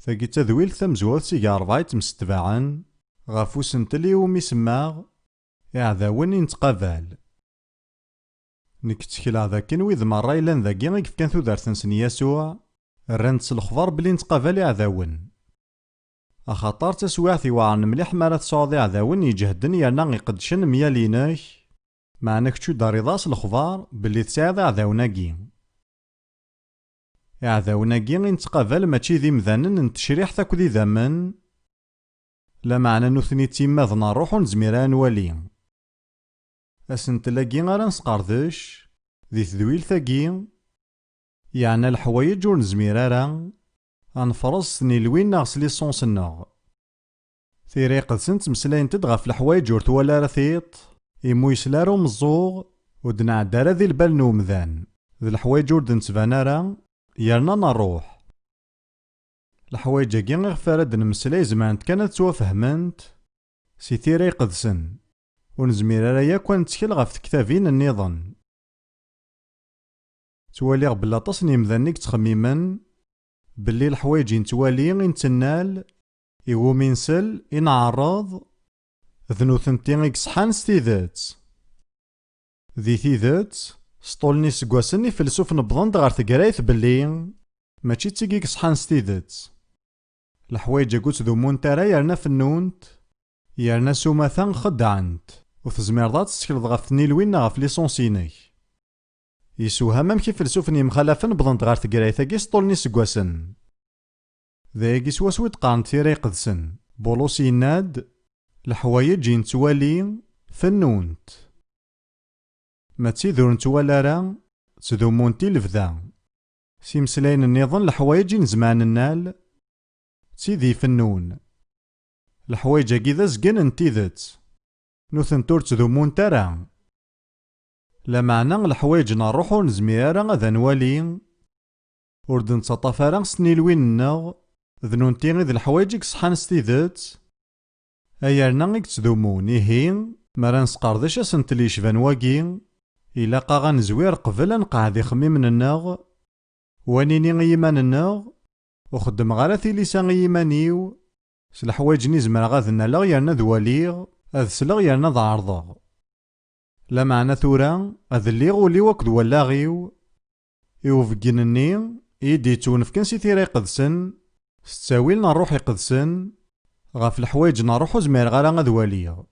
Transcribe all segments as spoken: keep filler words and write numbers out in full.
Tagi d tadwilt tamezwarut seg rebɛa yettemsetbaɛen ɣef usentel iwumi semmaɣ Iɛdawen i nettqabal. Nekk ttekleɣ dakken wid merra yellan dagi i yefkan tudert-nsen i Yasuɛ, rran-d s lexbar belli nettqabal iɛdawen. Axaṭer d taswiɛt iweɛren mliḥ mi ara tesɛuḍ iɛdawen iǧehden yerna iqeddcen myal-inek, meɛna kečč ur d-terriḍ ara s lexbar belli tesɛiḍ iɛdawen-agi. Iɛdawen-agi i nettqabal mačči d imdanen n tecriḥt akked idammen, lameɛna nutni d timmad n ṛṛuḥ ur nezmir ara ad nwali. Asentel-agi ara nesqerdec di tedwilt-agi, yeɛna leḥwayeǧ ur nezmir ara ad nefreẓ s tnilwin neɣ s liṣuns-nneɣ. Tira iqedsen ttmeslayent-d ɣef leḥwayeǧ ur twala ara tiṭ, imi ur yesli ara umeẓẓuɣ, ur d-nɛedda ara di lbal n umdan, d leḥwayeǧ ur d-nettban ara, yerna n ṛṛuḥ. Leḥwayeǧ-agi iɣef ara d-nemmeslay zemrent kan ad ttwafehment si tira iqedsen, ur nezmir ara yakk ad nettkel ɣef tektabin nniḍen. Ttwaliɣ belli aṭas n yimdanen i yettxemmimen belli leḥwayeǧ i nettwali, i nettnal, iwumi nsell, i nɛerreḍ, d nutenti i yeṣḥan s tidet. Di tidet, s ṭṭul n yiseggasen ifelsufen wwḍen-d ɣer tegrayt belli mačči d tigi i yeṣḥan s tidet. Leḥwayeǧ-agi ur ttdumunt ara yerna fennunt, yerna s umata xeddɛent, ur tezmireḍ ad tettekleḍ ɣef tnilwin neɣ ɣef liṣuns-inek. Yessewham amek ifelsufen yemxalafen wwḍen-d ɣer tegrayt-agi s ṭṭul n yiseggasen. D ayagi swaswa i d-qqarent tira iqedsen. Bulus yenna-d, leḥwayeǧ i nettwali fennunt. Mačči d ur nettwali ara, ttdumunt i lebda. S imeslayen nniḍen, leḥwayeǧ i nezmer ad nennal, d tid ifennun. Leḥwayeǧ-agi d azgen n tidet. Nutent ur ttdumunt ara. Lameɛna leḥwayeǧ n ṛṛuḥ ur nezmir ara ad nwali, ur d-nettaṭṭaf ara s tnilwin-nneɣ, d nunti i d leḥwayeǧ i yeṣḥan s tidet, ay yerna i yettdumun. Ihi, mi ara nesqerdec asentel yecban wagi, ilaq-aɣ ad nezwir qbel ad nqeɛɛed ixemmimen-nneɣ, u ad nini i yiman-nneɣ, ur xeddmeɣ ara tilisa i yiman-iw, s leḥwayeǧ-nni zemreɣ ad nnaleɣ yerna ad waliɣ, ad sleɣ yerna ad ɛerḍeɣ. Lameɛna tura, ad lliɣ ul-iw akked wallaɣ-iw i ubeggen-nni i yi-d-yettwenefken si tira iqedsen, s ttawil n ṛṛuḥ iqedsen, ɣef leḥwayeǧ n ṛṛuḥ ur zmireɣ ara ad waliɣ.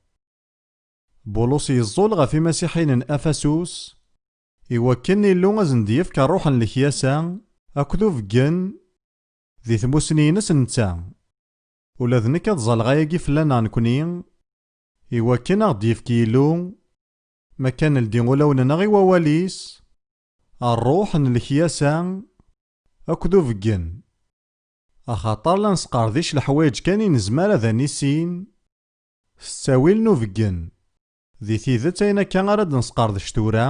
Bulus yeẓẓul ɣef imasiḥiyen n Afasus, iwakken Illu ad sen-d-yefk ṛṛuḥ n lekyasa akked ubeggen di tmussni-ines netta. Ula d nekk ad ẓẓaleɣ ayagi fell-aneɣ nekni, iwakken ad ɣ-d-yefk Yillu, ma kan ldi ulawen-nneɣ i wawal-is, ṛṛuḥ n lekyasa akked ubeggen. Axaṭer la nesqerdic leḥwayeǧ kan i nezmer ad nissin s ttawil n ubeggen. Di tidet, ayen akka ara d-nesqerdec tura,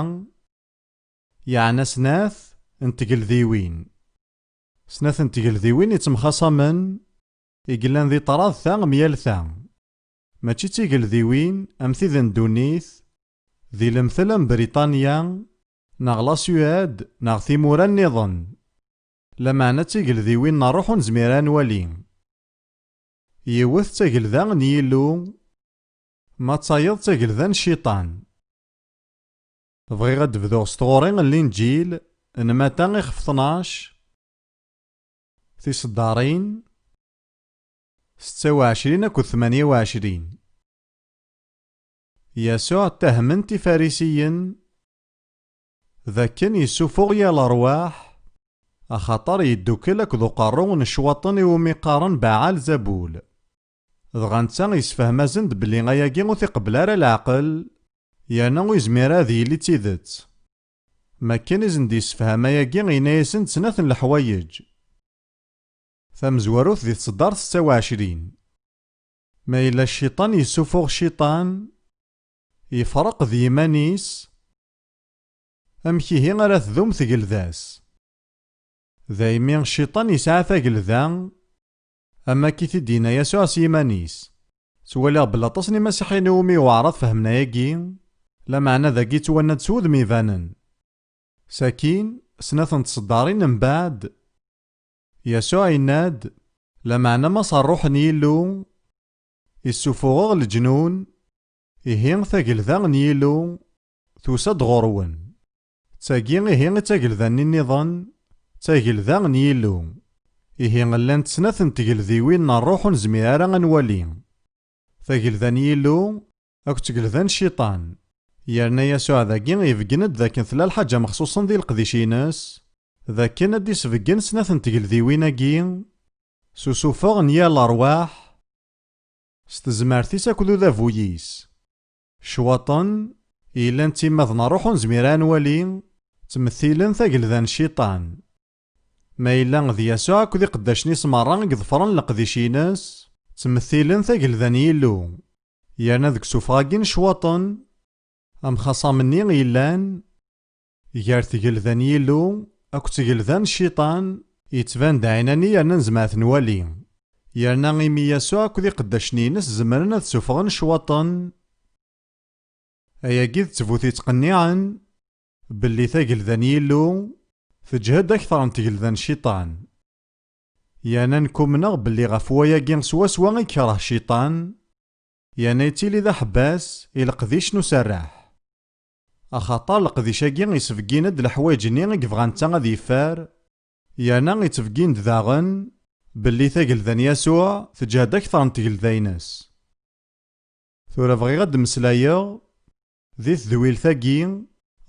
yeɛna snat n tgeldiwin. Snat n tgeldiwin yettemxaṣamen i yellan di ṭṭrad ta myal ta. Mačči d tigeldiwin am tid n ddunit, di lemtel am Briṭanya, neɣ la Suède, neɣ timura nniḍen. Lameɛna d tigeldiwin n ṛṛuḥ ur nezmir ara ad nwali. Yiwet d tagelda n Yillu, ma d tayeḍ d tagelda n Cciṭan. Bɣiɣ ad d-bduɣ s tɣuri n Linǧil n Mata ixef tnac, tiseddarin setta u ɛecrin akked tmanya u ɛecrin. Yasuɛ ttahmen-t Ifarisiyen d akken yessufuɣ yal ṛṛwaḥ, axaṭer yeddukel akked uqerru n ccwaṭen iwumi qqaren Baɛal Zabul. Dɣa netta yessefhem-asen-d belli ayagi ur t-iqebbel ara leɛqel, yerna ur yezmir ara ad yili d tidet. Mi akken i sen-d-yessefham ayagi, yenna-yasen-d snat n leḥwayeǧ. Tamezwarut di tseddart setta u ɛecrin. Ma yella Cciṭan yessufuɣ Cciṭan, yefreq d yiman-is, amek ihi ara tdum tgelda-s? Daymi Cciṭan yesɛa tagelda, am akka i t-id-yenna Yasuɛ s yiman-is. Ttwaliɣ belli aṭas n imasiḥiyen iwumi yewɛer ad fehmen ayagi, lameɛna dagi yettwanna-d s wudem ibanen. Sakin, snat n tseddarin mbeɛd, Yasuɛ yenna-d, Lameɛna ma s ṛṛuḥ n Yillu i ssufuɣeɣ leǧnun, ihi tagelda n Yillu tusa-d ɣur-wen. D tagi ihi i d tagelda-nni nniḍen, d tagelda n Yillu. Ihi llant snat n tgeldiwin n ṛṛuḥ ur nezmir ara ad nwali. Tagelda n Yillu akked tgelda n Cciṭan. Yerna Yasuɛ dagi ibeggen-d d akken tella lḥaǧa mexṣuṣen di leqdic-ines, d akken ad d-isbeggen snat n tgeldiwin-agi s usufeɣ n yal ṛṛwaḥ, s tezmert-is akked udabu-yis. Cwaṭen, yellan d timmad n ṛṛuḥ ur nezmir ara ad nwali, ttmettilen tagelda n Cciṭan. Ma yella d Yasuɛ akked iqeddacen-is merra i iḍefren leqdic-ines, ttmettilen tagelda n Yillu. Yerna deg usufeɣ-agi n Cwaṭen, amxaṣam-nni yellan gar tgelda n Yillu akked tgelda n Cciṭan yettban-d ɛinani yerna nezmer ad t-nwali. Yerna imi Yasuɛ akked iqeddacen-ines zemren ad sufɣen Cwaṭen, ayagi d ttbut yettqenniɛen belli tagelda n Yillu teǧhed akter n tgelda n Cciṭan. Yerna nekk umneɣ belli ɣef wayagi swaswa i yekreh Cciṭan, yerna yettili d aḥebbas i leqdic n userreḥ. Axaṭer leqdic-agi isbeggen-d leḥwayeǧ-nni i yebɣa netta ad yeffer, yerna ittbeggin-d daɣen belli tagelda n Yasuɛ teǧhed akter n tgelda-ines. Tura bɣiɣ ad d-mmeslayeɣ di tedwilt-agi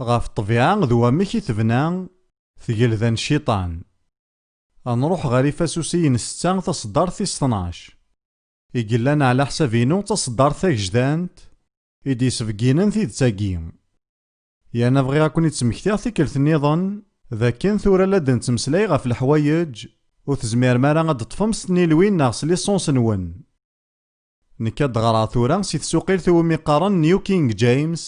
ɣef ṭṭbiɛa d wamek i tebna tgelda n Cciṭan. Ad nruḥ ɣer Ifasusiyen setta taṣeddart tis tnac, i yellan ɛla ḥsab-inu d taṣeddart tagejdant i d-yesbegginen tidet-agi. Yerna bɣiɣ ad ken-id-smektiɣ tikkelt nniḍen, d akken tura la d-nettmeslay ɣef leḥwayeǧ ur tezmirem ara ad d-teṭṭfem s tnilwin neɣ s licence-nwen. Nekk ad d-ɣreɣ tura si tsuqilt iwumi qqaren New King James,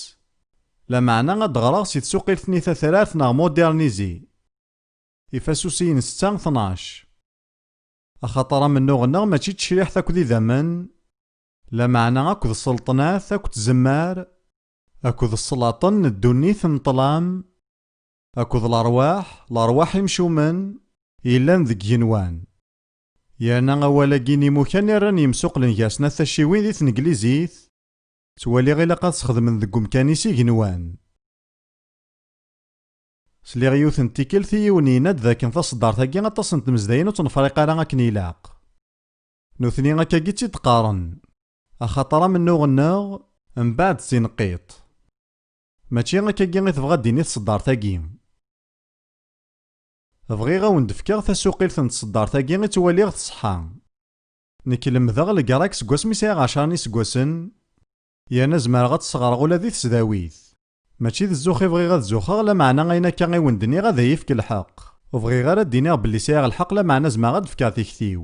lameɛna ad d-ɣreɣ si tsuqilt-nni tatrart neɣ modernisée. Ifasusiyen setta tnac. Axaṭer amennuɣ-nneɣ mačči d tecriḥt akked idammen, lameɛna akked sselṭnat akked tzemmar, akked ṣṣlaṭen n ddunit n ṭṭlam, akked lerwaḥ, lerwaḥ imcumen yellan deg igenwan. Yerna awal-agi n imukan i rran yimsuqlen gar snat tacciwin di tneglizit, ttwaliɣ ilaq ad sxedmen deg umkan-is igenwan. Sliɣ yiwet n tikkelt i yiwen yenna-d dakken taṣeddart-agi aṭas n tmezdayin ur ttnefriq ara akken ilaq. Nutni akkagi i tt-id-qqaren, axaṭer amennuɣ-nneɣ mbeɛd d tineqqiṭ. Mačči akkagi i tebɣa ad d-tini tṣeddart-agi. Bɣiɣ ad wen-d-fkeɣ tasuqilt n tṣeddart-agi i ttwaliɣ tṣeḥḥa. Nekk lemdeɣ legrek seg wasmi sɛiɣ ɛecra n yiseggasen, yerna zemreɣ ad tt-sɣreɣ ula di tesdawit. Mačči d zzux i bɣiɣ ad zuxeɣ, lameɛna ayen akka i wen-d-nniɣ ad iyi-yefk lḥeqq. Ur bɣiɣ ara ad d-iniɣ belli sɛiɣ lḥeqq, lameɛna zemreɣ ad d-fkeɣ tikti-w.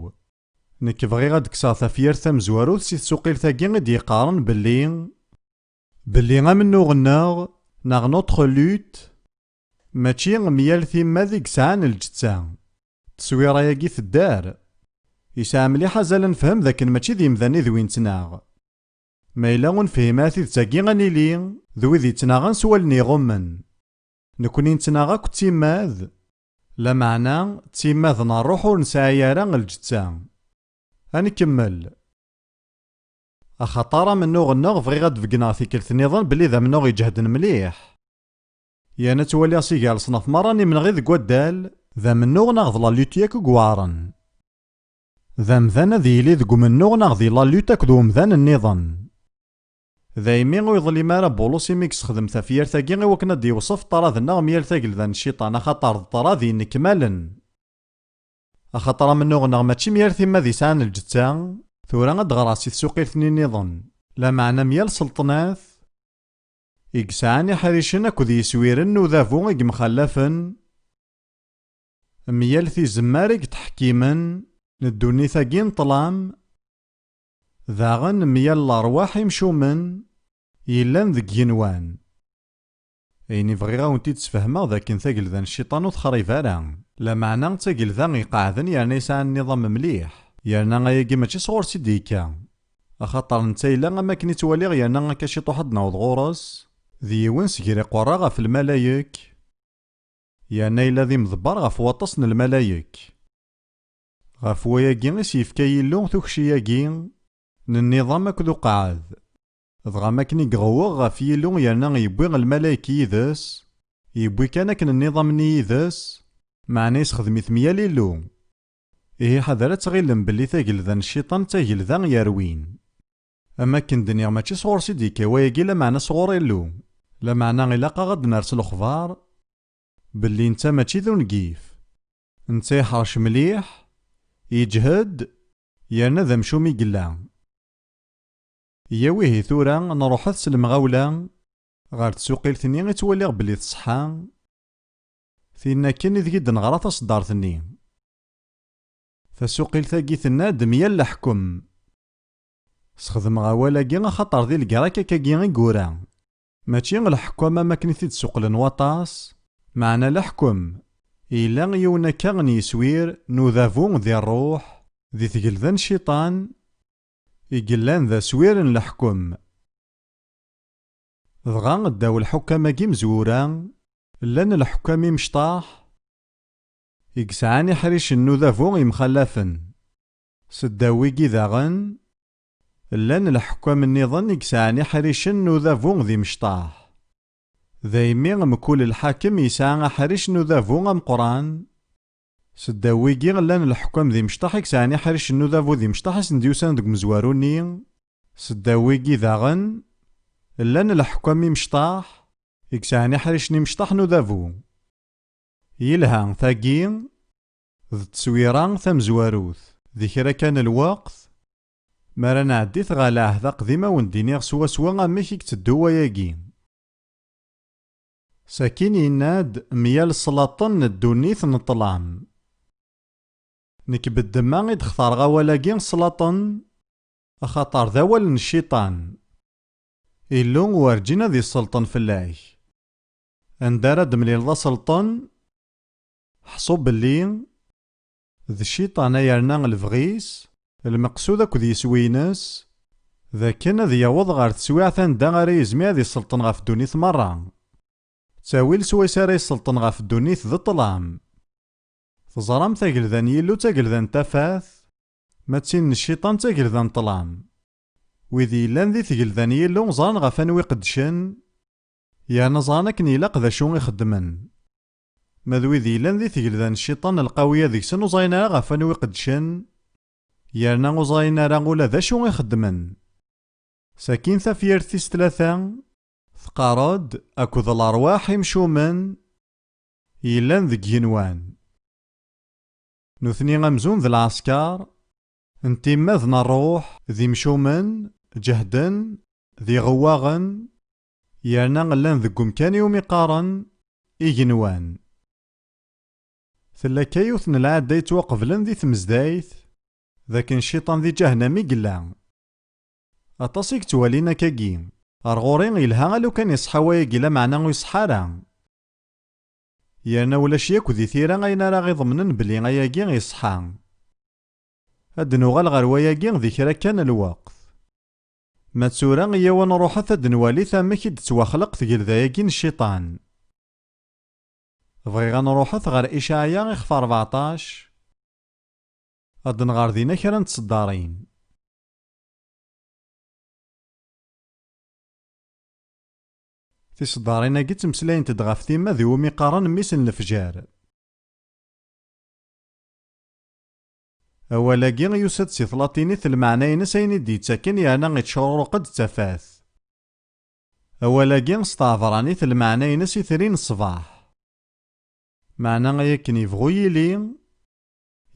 Nekk bɣiɣ ad d-kkseɣ tafyirt tamezwarut si tsuqilt-agi i d-yeqqaren belli, belli amennuɣ-nneɣ, neɣ notre lutte, mačči myal timmad i yesɛan lǧetta. Tteswira-agi tedder. Yesɛa mliḥ azal ad nefhem dakken mačči d imdanen i d win ttnaɣ. Ma yella ur nefhim ara tidet-agi, ad nili d wid yettnaɣen s wallen iɣummen. Nekni nettnaɣ akk d timmad, lameɛna d timmad n ṛṛuḥ ur nesɛi ara lǧetta. Ad nkemmel. Axaṭer amennuɣ-nneɣ bɣiɣ ad d-beggneɣ tikkelt nniḍen belli d amennuɣ iǧehden mliḥ. Yerna ttwaliɣ si gar leṣnaf merra n imenɣi deg waddal, d amennuɣ neɣ d la lutte yakk i iweɛren. D amdan ad yili deg umennuɣ neɣ di la lutte akked umdan nniḍen. Daymi ur yeḍlim ara Bulus imi yessexdem tafyirt-agi i wakken ad d-yewṣef ṭṭrad-nneɣ myal tagelda n cciṭan, axaṭer d ṭṭrad yennekmalen. Axaṭer amennuɣ-nneɣ mačči myal timmad yesɛan lǧetta, tura ad d-ɣreɣ si tsuqilt-nni nniḍen, lameɛna myal sselṭnat i yesɛan iḥricen akked yiswiren n udabu i yemxallafen, myal tizemmar i yetḥekkimen n ddunit-agi n ṭṭlam, daɣen myal lerwaḥ imcumen yellan deg yigenwan. Ayen i bɣiɣ ad wen-t-id-sfehmeɣ d akken tagelda n cciṭan ur texrib ara, lameɛna d tagelda iqeɛden yerna yesɛan nniḍam mliḥ, yerna ayagi mačči sɣur-s i d-yekka. Axaṭer netta yella am akken i ttwaliɣ yerna akka ciṭuḥ ad d-naweḍ ɣur-s, d yiwen seg-, gar iqerra ɣef lmalayek, yerna yella d imḍebber ɣef waṭas n lmalayek. Ɣef wayagi i s-yefka Yillu tukci-agi n nniḍam akked uqeɛɛed. Dɣa, mi akken i iɣewweɣ ɣef Yillu yerna yewwi lmalayek yid-s, yewwi kan akken nniḍam-nni yid-s, meɛna yessexdem-it myal Illu. Ihi ḥader ad tɣilem belli tagelda n Cciṭan d tagelda yerwin. Am akken d-nniɣ, mačči sɣur-s i d-yekka wayagi, lameɛna sɣur Illu. Lameɛna ilaq-aɣ ad d-ners lexbar belli netta mačči d ungif. Netta yeḥrec mliḥ, yeǧhed, yerna d amcum i yella. Yaw ihi tura nruḥet s lemɣawla ɣer tsuqilt-nni i ttwaliɣ belli tṣeḥḥa, tin akken ideg i d-neɣra taṣeddart-nni. Tasuqilt-agi tenna-d myal leḥkem. Sxedmeɣ awal-agi axaṭer di lgrak akkagi i yura. Mačči leḥkem am akken i t-id-suqlen waṭas, meɛna leḥkem, yella yiwen akka n yiswir n udabu di ṛṛuḥ, di tgelda n Cciṭan, i yellan d aswir n leḥkem. Dɣa ddaw lḥukkam-agi imezwura, llan leḥkam imecṭaḥ, i yesɛan iḥricen n udabu yemxallafen. Seddaw wigi daɣen, llan leḥkam nniḍen i yesɛan iḥricen n udabu d imecṭaḥ. Daymi mkul lḥakem yesɛa aḥric n udabu ameqqran. Seddaw wigi llan leḥkam d imecṭaḥ i yesɛan iḥricen n udabu d imecṭaḥ i sen-d-yusan deg umezwaru-nni. Seddaw wigi daɣen, llan leḥkam imecṭaḥ i yesɛan iḥricen imecṭaḥ n udabu. Yelha, tagi d tteswira tamezwarut. Di kra kan lweqt, mi ara nɛeddi ɣer Lɛehd Aqdim, a wen-d-iniɣ swaswa amek i yetteddu wayagi. Sakin yenna-d myal slaṭen n ddunit n ṭṭlam. Nekk beddemma i d-xtareɣ awal-agi slaṭen, axaṭer d awal n Cciṭan. Illu werǧin ad isselṭen fell-ak. Anda ara d-temlileḍ aselṭen, ḥṣu belli d Cciṭan ay yerna lebɣi-s, lmeqsud akked yiswi-ines, d akken ad yaweḍ ɣer teswiɛt anda ara yezmir ad isselṭen ɣef ddunit merra. Ttawil swayes ara isselṭen ɣef ddunit d ṭṭlam. Teẓram, tagelda n Yillu d tagelda n tafat, ma d tin n Cciṭan d tagelda n ṭṭlam. Wid yellan di tgelda n Yillu ẓran ɣef anwa i qeddcen, yerna ẓran akken ilaq d acu i xeddmen. Ma d wid yellan di tgelda n Cciṭan, lqawiya deg-sen ur ẓrin ara ɣef anwa i qeddcen, yerna ur ẓrin ara ula d acu i xeddmen. Sakin tafyirt tis tlata teqqar-d akked lerwaḥ imcumen yellan deg yigenwan. Nutni amzun d lɛesker n timmad n ṛṛuḥ, d imcumen, ǧehden, d iɣewwaɣen, yerna llan deg umkan iwumi qqaren igenwan. Tella akka yiwet n lɛadda yettwaqeblen di tmezdayt, d akken Cciṭan di ǧahennam i yella. Aṭas i yettwalin akkagi. Ar ɣur-i, yelha a lukan iṣeḥḥa wayagi, lameɛna ur iṣeḥḥa ara. Yerna ulac yakk di tira ayen ara ɣ-iḍemnen belli ayagi iṣeḥḥa. Ad d-nuɣal ɣer wayagi di kra kan n lweqt. Ma d tura, iyyaw ad nruḥet ad d-nwalit amek i d-tettwaxleq tgelda-agi n Cciṭan. Bɣiɣ ad nruḥet ɣer Icɛaya ixef rbeɛṭac, ad d-nɣer dinna kra n tseddarin. Tiseddarin-agi ttmeslayent-d ɣef timmad iwumi qqaren mmi-s n lefjer. Awal-agi yusa-d si tlatinit, lmeɛna-ines ayen i d-yettaken yerna ittecruruq-d d tafat. Awal-agi s tɛebranit, lmeɛna-ines itri n ṣṣbeḥ. Meɛna ay akken yebɣu yili,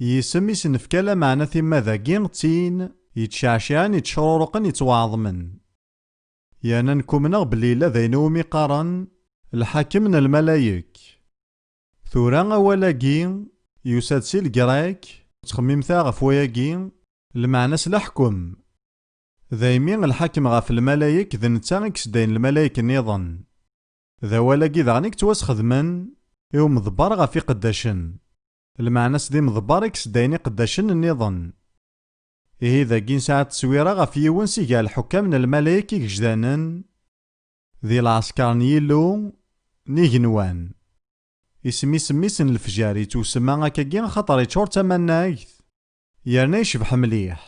yisem i s-nefka, lameɛna timmad-agi d tin yettceɛciɛen, yettecruruqen, yettwaɛeḍmen. Yerna nekk umneɣ belli yella d ayen iwumi qqaren lḥakem n lmalayek. Tura awal-agi yusa-d si Legrek, ur ttxemmimet ara ɣef wayagi, lmeɛna-s leḥkem. Daymi lḥakem ɣef lmalayek d netta i yesdayen lmalayek nniḍen. D awal-agi daɣen i yettwasxedmen i umḍebber ɣef iqeddacen. Lmeɛna-s d imḍebber i yesdayen iqeddacen nniḍen. Ihi dagi nesɛa tteswira ɣef yiwen si gar lḥukkam n lmalayek igejdanen, di lɛesker n Yillu n igenwan. Isem-is mmi-s n lefjer, yettwasemma akkagi axaṭer yeččur d tamannagt, yerna yecbeḥ mliḥ.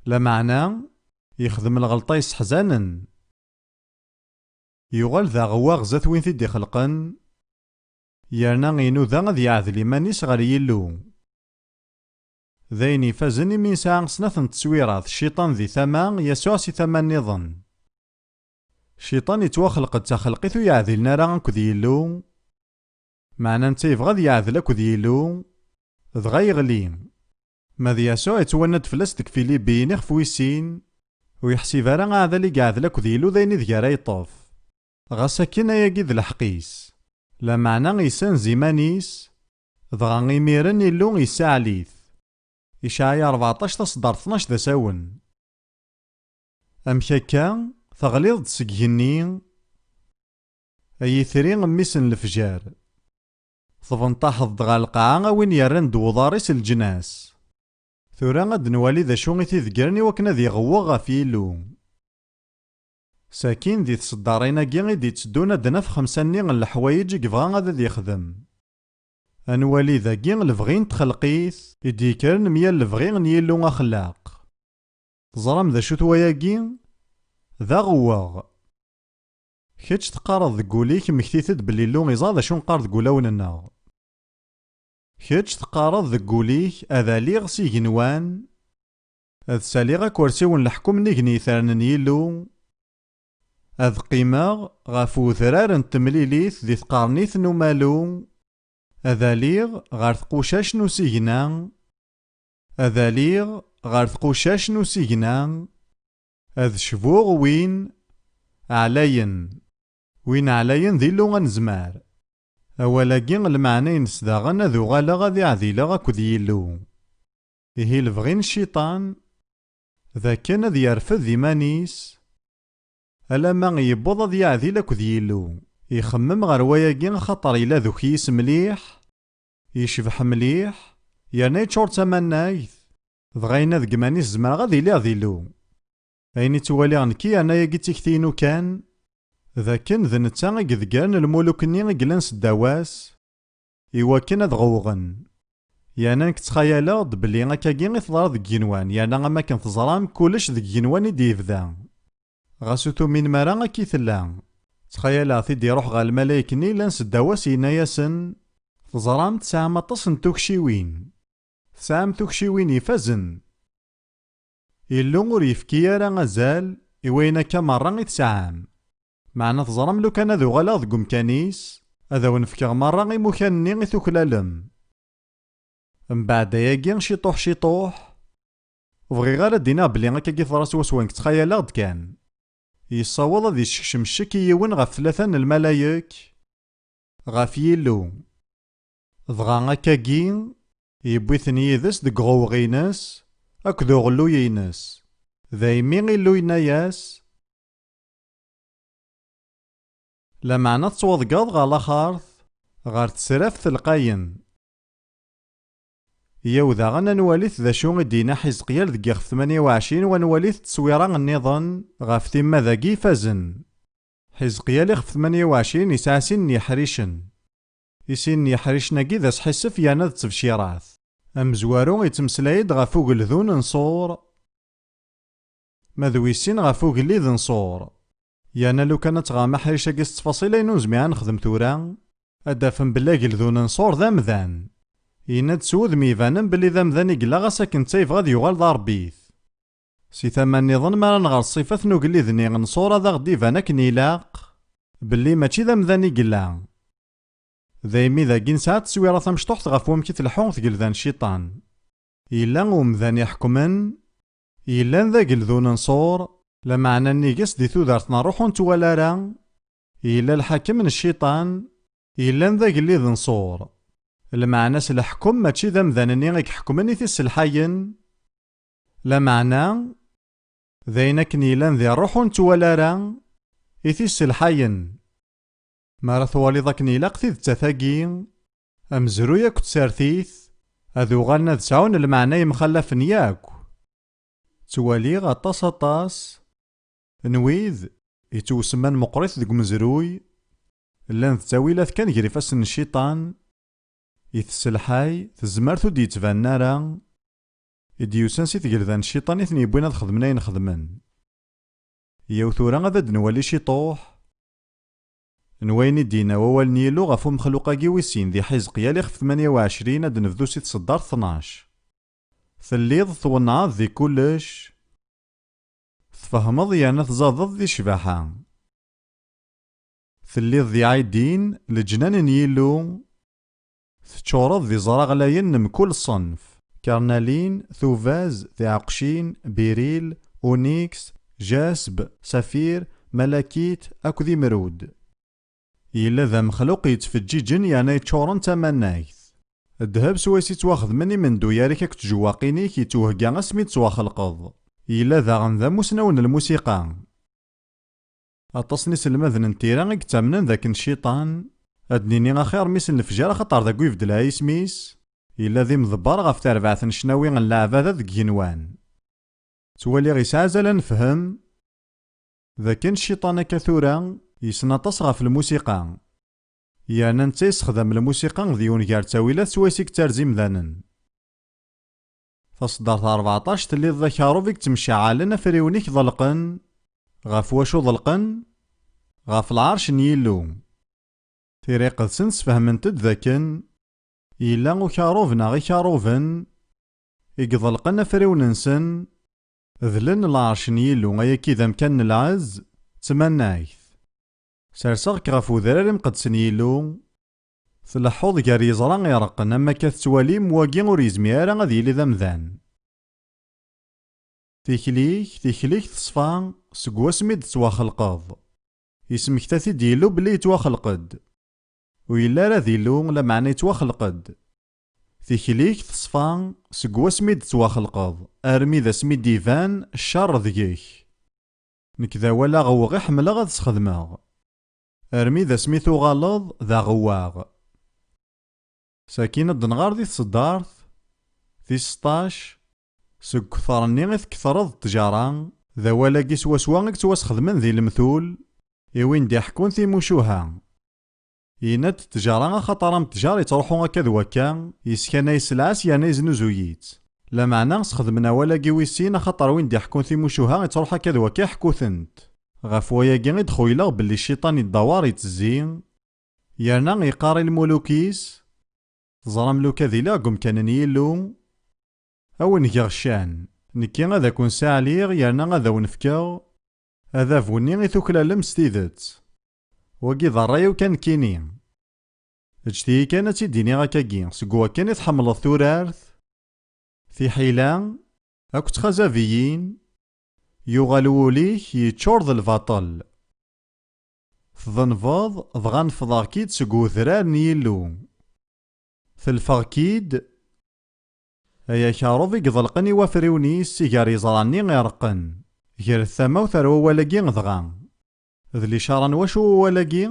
Lameɛna, yexdem lɣelṭa yesseḥzanen. Yuɣal d aɣewwaɣ zdat win t-id-ixelqen, yerna inuda ad yeɛdel iman-is ɣer Yillu. D ayen ifazen imi nesɛa snat n tteswirat, Cciṭan di tama, Yasuɛ si tama nniḍen. Cciṭan yettwaxleq d taxelqit ur yeɛdilen ara akked Yillu, meɛna netta yebɣa ad yeɛdel akked Yillu, dɣa yeɣli. Ma d Yasuɛ yettwanna-d fell-as deg Filibiyin ixef wis sin, ur yeḥsib ara aɛdal i yeɛdel akked Yillu d ayen ideg ara yeṭṭef. Ɣas akken ayagi d lḥeqq-is, lameɛna yessanz iman-is, dɣa imiren Illu yessaɛl-it. Icɛaya rbeɛṭac taṣeddart tnac d asawen. Amek akka, teɣliḍ-d seg igenni, ay itri mmi-s n lefjer? Tbenṭaḥeḍ-d ɣer lqaɛa a win yerran-d uḍar-is leǧnas. Tura ad nwali d acu i t-idegren i wakken ad iɣewweɣ ɣef Yillu. Sakin di tseddarin-agi i d-itteddun ad d-naf xemsa-nni n leḥwayeǧ i yebɣa ad ad yexdem. Ad nwali dagi lebɣi n txelqit i d-yekkren mya lebɣi n Yillu axellaq. Teẓram d acu-t wayagi? D aɣewweɣ. Kečč teqqareḍ deg wul-ik, mmektit-d belli Illu iẓra d acu neqqar deg wulawen-nneɣ. Kečč teqqareḍ deg wul-ik, ad aliɣ s igenwan, ad saliɣ akersi n leḥkem nnig n yitran n Yillu, ad qqimeɣ ɣef udrar n temlilit di tqernit n umalu, ad aliɣ ɣer tqucac n usigna, ad aliɣ ɣer tqucac n usigna, ad cbuɣ win ɛlayen. Win ɛlayen d Illu anezmar. Awal-agi lmeɛna-ines daɣen ad uɣaleɣ ad iɛdileɣ akked Yillu. Ihi lebɣi n Cciṭan d akken ad yerfed iman-is, alamma yewweḍ ad yeɛdil akked Yillu. Ixemmem ɣer wayagi axaṭer yella d ukyis mliḥ, yecbeḥ mliḥ, yerna yeččur d tamannagt, dɣa yenna deg iman-is, zemreɣ ad iliɣ d Illu. Ayen i ttwaliɣ nekki yerna-yagi d tikti-inu kan, d akken d netta i idegren lmuluk-nni i yellan seddaw-as, iwakken ad ɣewɣen. Yerna nekk ttxayaleɣ-d belli akkagi i teḍra deg igenwan, yerna am akken teẓram, kullec deg igenwan i d-yebda. Ɣas ur tuminem ara, akka i tella. Ttxayaleɣ-t-id iruḥ ɣer lmalayek-nni yellan seddaw-as, yenna-yasen, teẓram, tesɛam aṭas n tukciwin. Tesɛam tukciwin ifazen. Illu ur yefki ara azal i wayen akka merra i tesɛam. Meɛna teẓram, lukan ad uɣaleɣ deg umkan-is, ad awen-fkeɣ merra imukan-nni i tuklalem. Mbeɛd ayagi, ciṭuḥ ciṭuḥ, ur bɣiɣ ara ad d-iniɣ belli akkagi teḍra swaswa, nekk ttxayaleɣ-d kan. Yessaweḍ ad yessekcem ccek i yiwen ɣef tlata n lmalayek, ɣef Yillu. Dɣa akkagi, yewwi-ten yid-s deg uɣewweɣ-ines akked uɣelluy-ines. Daymi Illu yenna-yas, lameɛna tettwaḍeggeḍ ɣer laxert, ɣer tesraft telqayen. Yyaw daɣen ad nwalit d acu i d-yenna Ḥizqyal deg yixef tmanya u ɛecrin, u ad nwalit tteswira nniḍen ɣef timmad-agi ifazen. Ḥizqyal ixef tmanya u ɛecrin yesɛa sin n yeḥricen. I sin n yeḥricen-agi d asḥissef yerna d ttebcirat. Amezwaru yettmeslay-d ɣef ugeldun n Ṣur, ma d wis sin ɣef ugellid n Ṣur. Yerna lukan ad tɣerm aḥric-agi s ttfaṣil ayen ur nezmir ad nexdem tura, ad d-tafem belli ageldun n Ṣur d amdan. Yenna-d s wudem ibanen belli d amdan i yella, ɣas akken netta yebɣa ad yuɣal d aṛebbit. Si tama nniḍen, mi ara nɣer ṣṣifat n ugellid-nni n Ṣur, ad aɣ-d-iban akken ilaq belli mačči d amdan i yella. Daymi dagi nesɛa tteswira tamecṭuḥt ɣef wamek i tleḥḥu tgelda n Cciṭan. Yella umdan iḥekmen, yellan d ageldun n Ṣur, lameɛna nnig-s di tudert n ṛṛuḥ ur nettwali ara, yella lḥakem n Cciṭan, yellan d agellid n Ṣur. Lmeɛna-s leḥkem mačči d amdan-nni i iḥekmen i t-isselḥayen, lameɛna d ayen akken yellan di ṛṛuḥ ur nettwali ara i t-isselḥayen. Mi ara twaliḍ akken ilaq tidet-a tagi, amezruy akked tsertit ad uɣalen ad sɛun lmeɛna yemxallafen yakk. Ttwaliɣ aṭas aṭas n wid yettwasemman meqqrit deg umezruy, llan d ttawilat kan gar ifassen n Cciṭan, i tesselḥay tezmert ur d-yettbanen ara, i d-yusan si tgelda n cciṭan i ten-yewwin ad xedmen ayen xedmen. Yaw tura ad d-nwali ciṭuḥ n wayen i d-yenna wawal n Yillu ɣef umexluq-agi wis sin di Ḥizqyal ixef tmanya u ɛecrin, ad d-nebdu si tseddart tnac. Telliḍ twennɛeḍ di kullec, tfehmeḍ yerna tzadeḍ di ccbaḥa. Telliḍ di Ɛidin, leǧnan n Yillu, teččureḍ d iẓra ɣlayen n mkul ṣṣenf, kernalin, tubaz, tiɛeqcin, biril, uniks, jasb, safir, malakit akked imrud. Yella d amexluq yettfeǧǧiǧen yerna yeččuren d tamanagt. Ddheb swayes i ttwaxedmen imenduyer-ik akked tjewwaqin-ik yettwehga asmi d-ttwaxelqeḍ. Yella daɣen d amusnaw n lmusiqa. Aṭas n iselmaden n tira i yettamnen d akken cciṭan, ad d-nini axir mmi-s n lefjer axaṭer dagi yebdel isem-is, yella d imḍebber ɣef terbaɛt n ccnawi n leɛbada deg igenwan. Ttwaliɣ yesɛa azal ad nefhem d akken cciṭan akka tura yessen aṭas ɣef lmusiqa, yerna netta yessexdam lmusiqa d yiwen gar ttawilat swayes i yettarz imdanen. Taṣeddart rbeɛṭac, telliḍ d akerrub i yettemceɛɛalen, afriwen-ik ḍelqen. Ɣef wacu ḍelqen? Ɣef lɛerc n Yillu. Tira iqedsen sfehment-d d akken yella ukerrub neɣ ikerruben i iḍelqen afriwen-nsen, dlen lɛerc n Yillu, ayagi d amkan n lɛezz d tmanagt. Serseɣ-k ɣef udrar imqedsen n Yillu, tleḥḥuḍ gar yeẓra ireqqen, am akka tettwalim, wagi ur yezmir ara ad yili d amdan. Tikli-k, tikli-k teṣfa seg wasmi d-tettwaxelqeḍ. Yesmekta-t-id Yillu belli yettwaxelq-d. Ur yelli ara d Illu, lameɛna yettwaxelq-d. Tikli-k teṣfa seg wasmi d-tettwaxelqeḍ, armi d asmi d-iban ccer deg-k. Nekk d awal aɣewweɣ i ḥemmleɣ ad sxedmeɣ, armi d asmi tuɣaleḍ d aɣewwaɣ. Sakin ad d-nɣer di tseddart tis seṭṭac, seg ukter-nni i tketreḍ ttjara, d awal-agi swaswa i yettwasxedmen di lemtul i win d-iḥekkun timucuha. Yenna-d ttjara axaṭer am ttjar yettruḥu akka d wakka, yeskanay sselɛa-s yerna yeznuzuy-itt. Lameɛna sxedmen awal-agi wis sin axaṭer win d-iḥekkun timucuha yettruḥ akka d wakka iḥekku-tent. Ɣef wayagi i d-xuyleɣ belli cciṭan idawar ittezzi, yerna yeqqar i lmuluk-is, teẓram lukan ad iliɣ deg umkan n Yillu, a wen-geɣ ccan, nekki ad akun-saɛliɣ yerna ad awen-fkeɣ adabu-nni i tuklalem s tidet. Wagi d ṛṛay-iw kan nekkini. Eǧǧet-iyi kan ad tt-id-iniɣ akkagi, seg wakken i tḥemmleḍ turart, tiḥila, akked txazabiyin, yuɣal wul-ik yeččur d lbaṭel. Tḍenbeḍ, dɣa nefḍeɣ-k-id seg udrar n Yillu. Telfeɣ-k-id, ay akerrub i iḍelqen i wafriwen-is si gar yeẓra-nni ireqqen. Gret tamawt ar wawal-agi dɣa. D licara n wacu wawal-agi?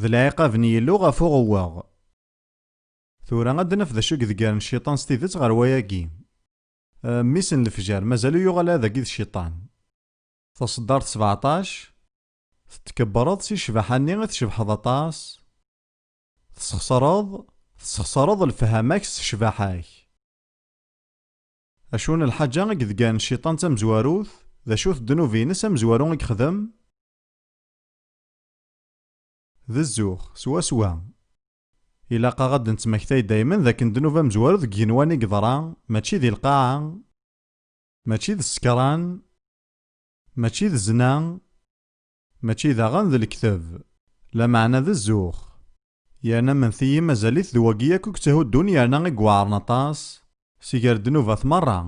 D lɛiqab n Yillu ɣef uɣewweɣ. Tura ad d-naf d acu i iḍeggren cciṭan s tidet ɣer wayagi. Eh, mmi-s n lefjer, mazal ur yuɣal ara dagi d cciṭan. Taṣeddart sbeɛṭac, tettkebreḍ si ccbaḥa-nni i tcebḥeḍ aṭas, tesxeṣreḍ, tesxeṣreḍ lefhama-k s ccbaḥa-k. Acu n lḥaǧa i iḍeggren cciṭan d tamezwarut, d acu-t ddnub-ines amezwaru i yexdem? D zzux, swaswa. Ilaq-aɣ ad d-nettmektay daymen d akken ddnub amezwaru deg igenwan i yeḍra, mačči di lqaɛa, mačči d ssekran, mačči d zzna, mačči daɣen d lekdeb, lameɛna d zzux. Yerna menfiyi mazal-it d wagi akk i yetthuddun yerna i iweɛren aṭas, si gar ddnubat merra.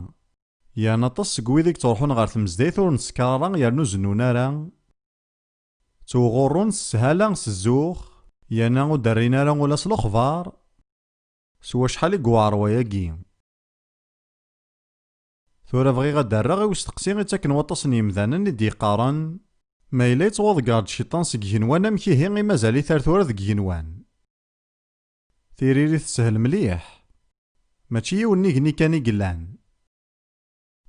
Yerna aṭas seg wid i yettruḥun ɣer tmezdayt ur nessekr ara yernu zennun ara. Ttwɣurrun s sshala s zzux, yerna ur d-rrin ara ula s lexbar. S wacḥal i yewɛer wayagi! Tura bɣiɣ ad d-rreɣ i usteqsi i ttaken waṭas n yemdanen i d-yeqqaren, ma yella yettwaḍegger-d cciṭan seg igenwan, amek ihi i mazal-it ar tura deg igenwan? Tiririt teshel mliḥ. Mačči yiwen n igenni kan i yellan.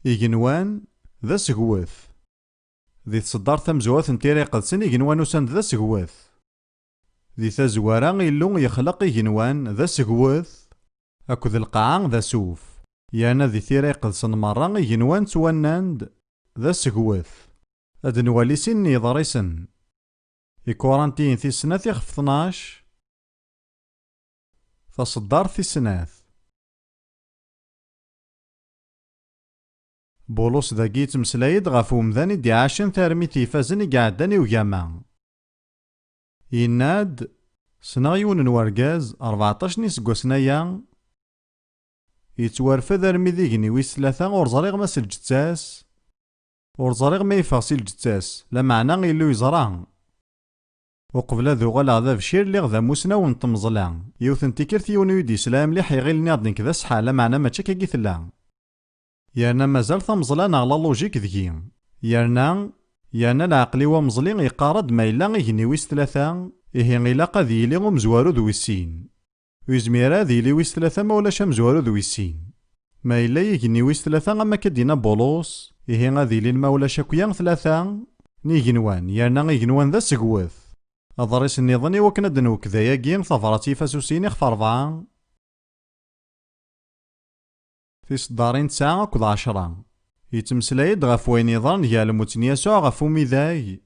Igenwan d asegwet. Di tseddart tamezwarut n Tira Iqedsen, igenwan usan-d d asegwet. Di tazwara, Illu yexleq igenwan d asegwet akked lqaɛa d asuf. Yerna di Tira Iqedsen merra igenwan ttwannan-d d asegwet. Ad nwali sin n yeḍrisen. Ikurantiyen tis snat ixef tnac, taṣeddart tis snat. Bulus dagi yettmeslay-d ɣef umdan i d-iɛacen tarmit ifazen i iɛeddan i ugama. Yenna-d, "Ssneɣ yiwen n wergaz, rbeɛṭac n yiseggasen aya, yettwarfed armi d igenni wis tlata, ur ẓriɣ ma s lǧetta-s, ur ẓriɣ ma yeffeɣ si lǧetta-s, lameɛna Illu yeẓra." Uqbel ad uɣaleɣ d abcir, lliɣ d amusnaw n tmeẓla. Yiwet n tikkelt, yiwen ur yi-d-yesla mliḥ, iɣil nniɣ-d nekk d aseḥḥar, lameɛna mačči akka i tella. Yerna mazal tameẓla neɣ la logique deg-i. Yerna, yerna leɛqel-iw ameẓli yeqqar-d ma yella igenni wis tlata, ihi ilaq ad yili umezwaru d wis sin. Ur yezmir ara ad yili wis tlata ma ulac amezwaru d wis sin. Ma yella igenni wis tlata am akka d-yenna Bulus, ihi ad ilin ma ulac akya tlata n igenwan, yerna igenwan d asegwet. Aḍris nniḍen i wakken ad nwekk d ayagi, tabrat Ifasusin ixef rebɛa, tiseddarin tesɛa akked ɛecra. Yettmeslay-d ɣef wayen yeḍran gar lmut n Yasuɛ ɣef umidag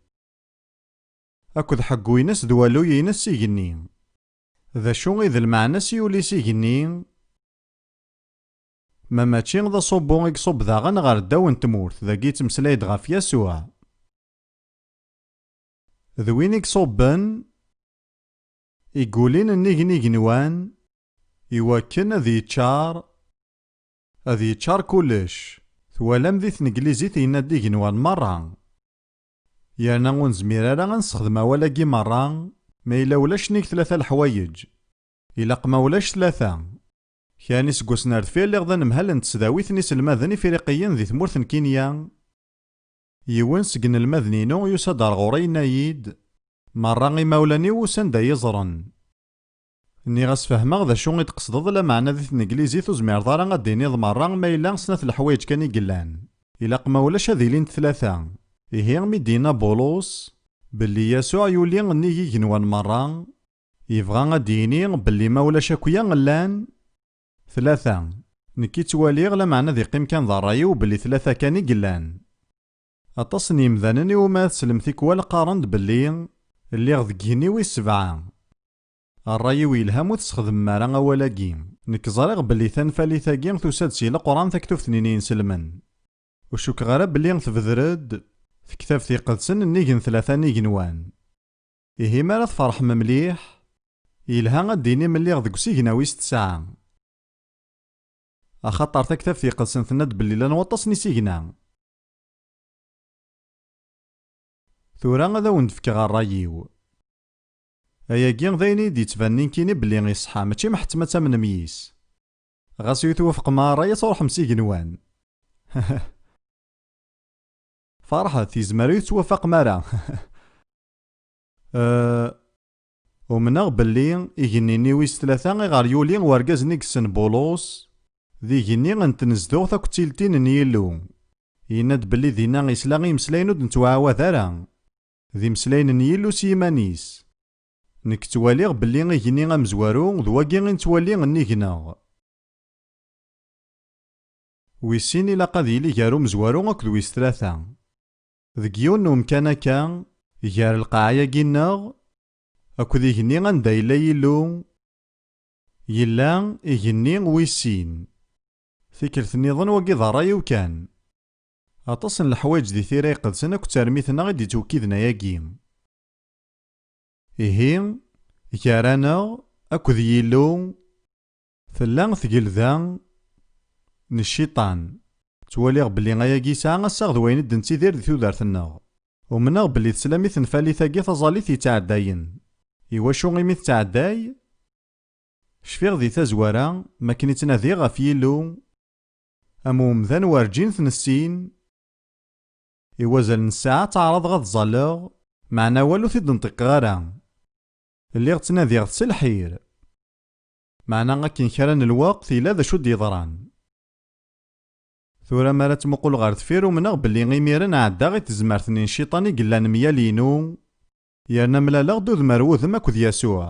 akked ḥeggu-ines d walluy-ines s igenni. D acu i d lmeɛna-s yuli s igenni? Ma mačči d aṣubbu i iṣubb daɣen ɣer ddaw n tmurt, dagi yettmeslay-d ɣef Yasuɛ. D win i iṣubben, igulin nnig n igenwan, iwakken ad yeččar, ad yeččar kullec. Twalam di tneglizit yenna-d igenwan merra. Yerna ur nezmir ara ad nessexdem awal-agi merra, ma yella ulac nnig tlata leḥwayeǧ. Ilaq ma ulac tlata. Kra n iseggasen ar deffir lliɣ d anemhal n tesdawit n iselmaden ifriqiyen di tmurt n Kinya. Yiwen seg inelmaden-inu yusa-d ar ɣur-i yenna-yi-d, "Merra imawlan-iw usan-d ad iyi-ẓren." Nniɣ-as, "Fehmeɣ d acu i d-tqesdeḍ, lameɛna di tneglizit ur tezmireḍ ara ad d-tiniḍ merra, ma yella snat leḥwayeǧ kan i yellan. Ilaq ma ulac ad ilint tlata." Ihi mi d-yenna Bulus belli Yasuɛ yuli nnig igenwan merra, yebɣa ad d-yini belli ma ulac akya llan tlata. Nekki ttwaliɣ, lameɛna ad iqqim kan d ṛṛay-iw belli tlata kan i yellan. Aṭas n yemdanen iwumi ara teslem tikwal qqaren-d belli lliɣ deg igenni wis sebɛa. Ṛṛay-iw yelha ma ur tesxedmem ara awal-agi. Nekk ẓriɣ belli tanfalit-agi tusa-d si Leqran, taktubt-nni n yinselmen. Ur cukkeɣ ara belli tebder-d tektabt iqedsen nnig n tlata n igenwan. Ihi mi ara tferḥem mliḥ, yelha ad d-tinim lliɣ deg usigna wis tesɛa. Axaṭer taktabt iqedsen tenna-d belli llan waṭas n isigna. Tura ad awen-d-fkeɣ ṛṛay-iw. Ayagi d ayen i yi-d-yettbanen nekkini belli iṣeḥḥa, mačči meḥttem ad tamnem yis. Ɣas ur twafqem ara ṛṛay, ad truḥem s igenwan. Ferḥet, yezmer ur tettwafaqem ara. Eh, umneɣ belli igenni-nni wis tlata iɣer yuli urgaz-nni yessen Bulus, d igenni n tnezduɣt akked tiltin n Yillu. Yenna-d belli dinna isla i imeslayen ur d-nettwaɛawad ara. D imeslayen n Yillu s yiman-is. Nekk ttwaliɣ belli igenni amezwaru d wagi i nettwali nnig-neɣ. Wis sin ilaq ad yili gar umezwaru akked wis tlata. Deg yiwen n umkan akka, gar lqaɛa-agi-nneɣ akked igenni anda yella Yillu, yella igenni wis sin. Tikkelt nniḍen wagi d ṛṛay-iw kan. Aṭas n leḥwayeǧ di Tira Iqedsen akked tarmit-nneɣ i d-yettwekkiden ayagi. Ihi, gar-aneɣ akked Yillu, tella tgelda n cciṭan. Ttwaliɣ belli ayagi yesɛa assaɣ d wayen i d-nettidir di tudert-nneɣ. Umneɣ belli teslam i tenfalit-agi taẓallit yettɛeddayen. Iwacu imi tettɛedday? Cfiɣ di tazwara, makken i ttnadiɣ ɣef Yillu, am umdan werǧin t-nessin. I wazal n ssaɛa ttaɛraḍeɣ ad ẓalleɣ, meɛna awal ur t-id-nṭiqeɣ ara. Lliɣ ttnadiɣ-t s lḥir. Meɛna akken kra n lweqt yella d acu d-yeḍran. Tura mi ara ttmuquleɣ ɣer deffir, umneɣ belli imiren ɛeddaɣ i tezmert-nni n cciṭan i yellan myal-inu, yerna mlaleɣ-d udem ar wudem akked Yasuɛ.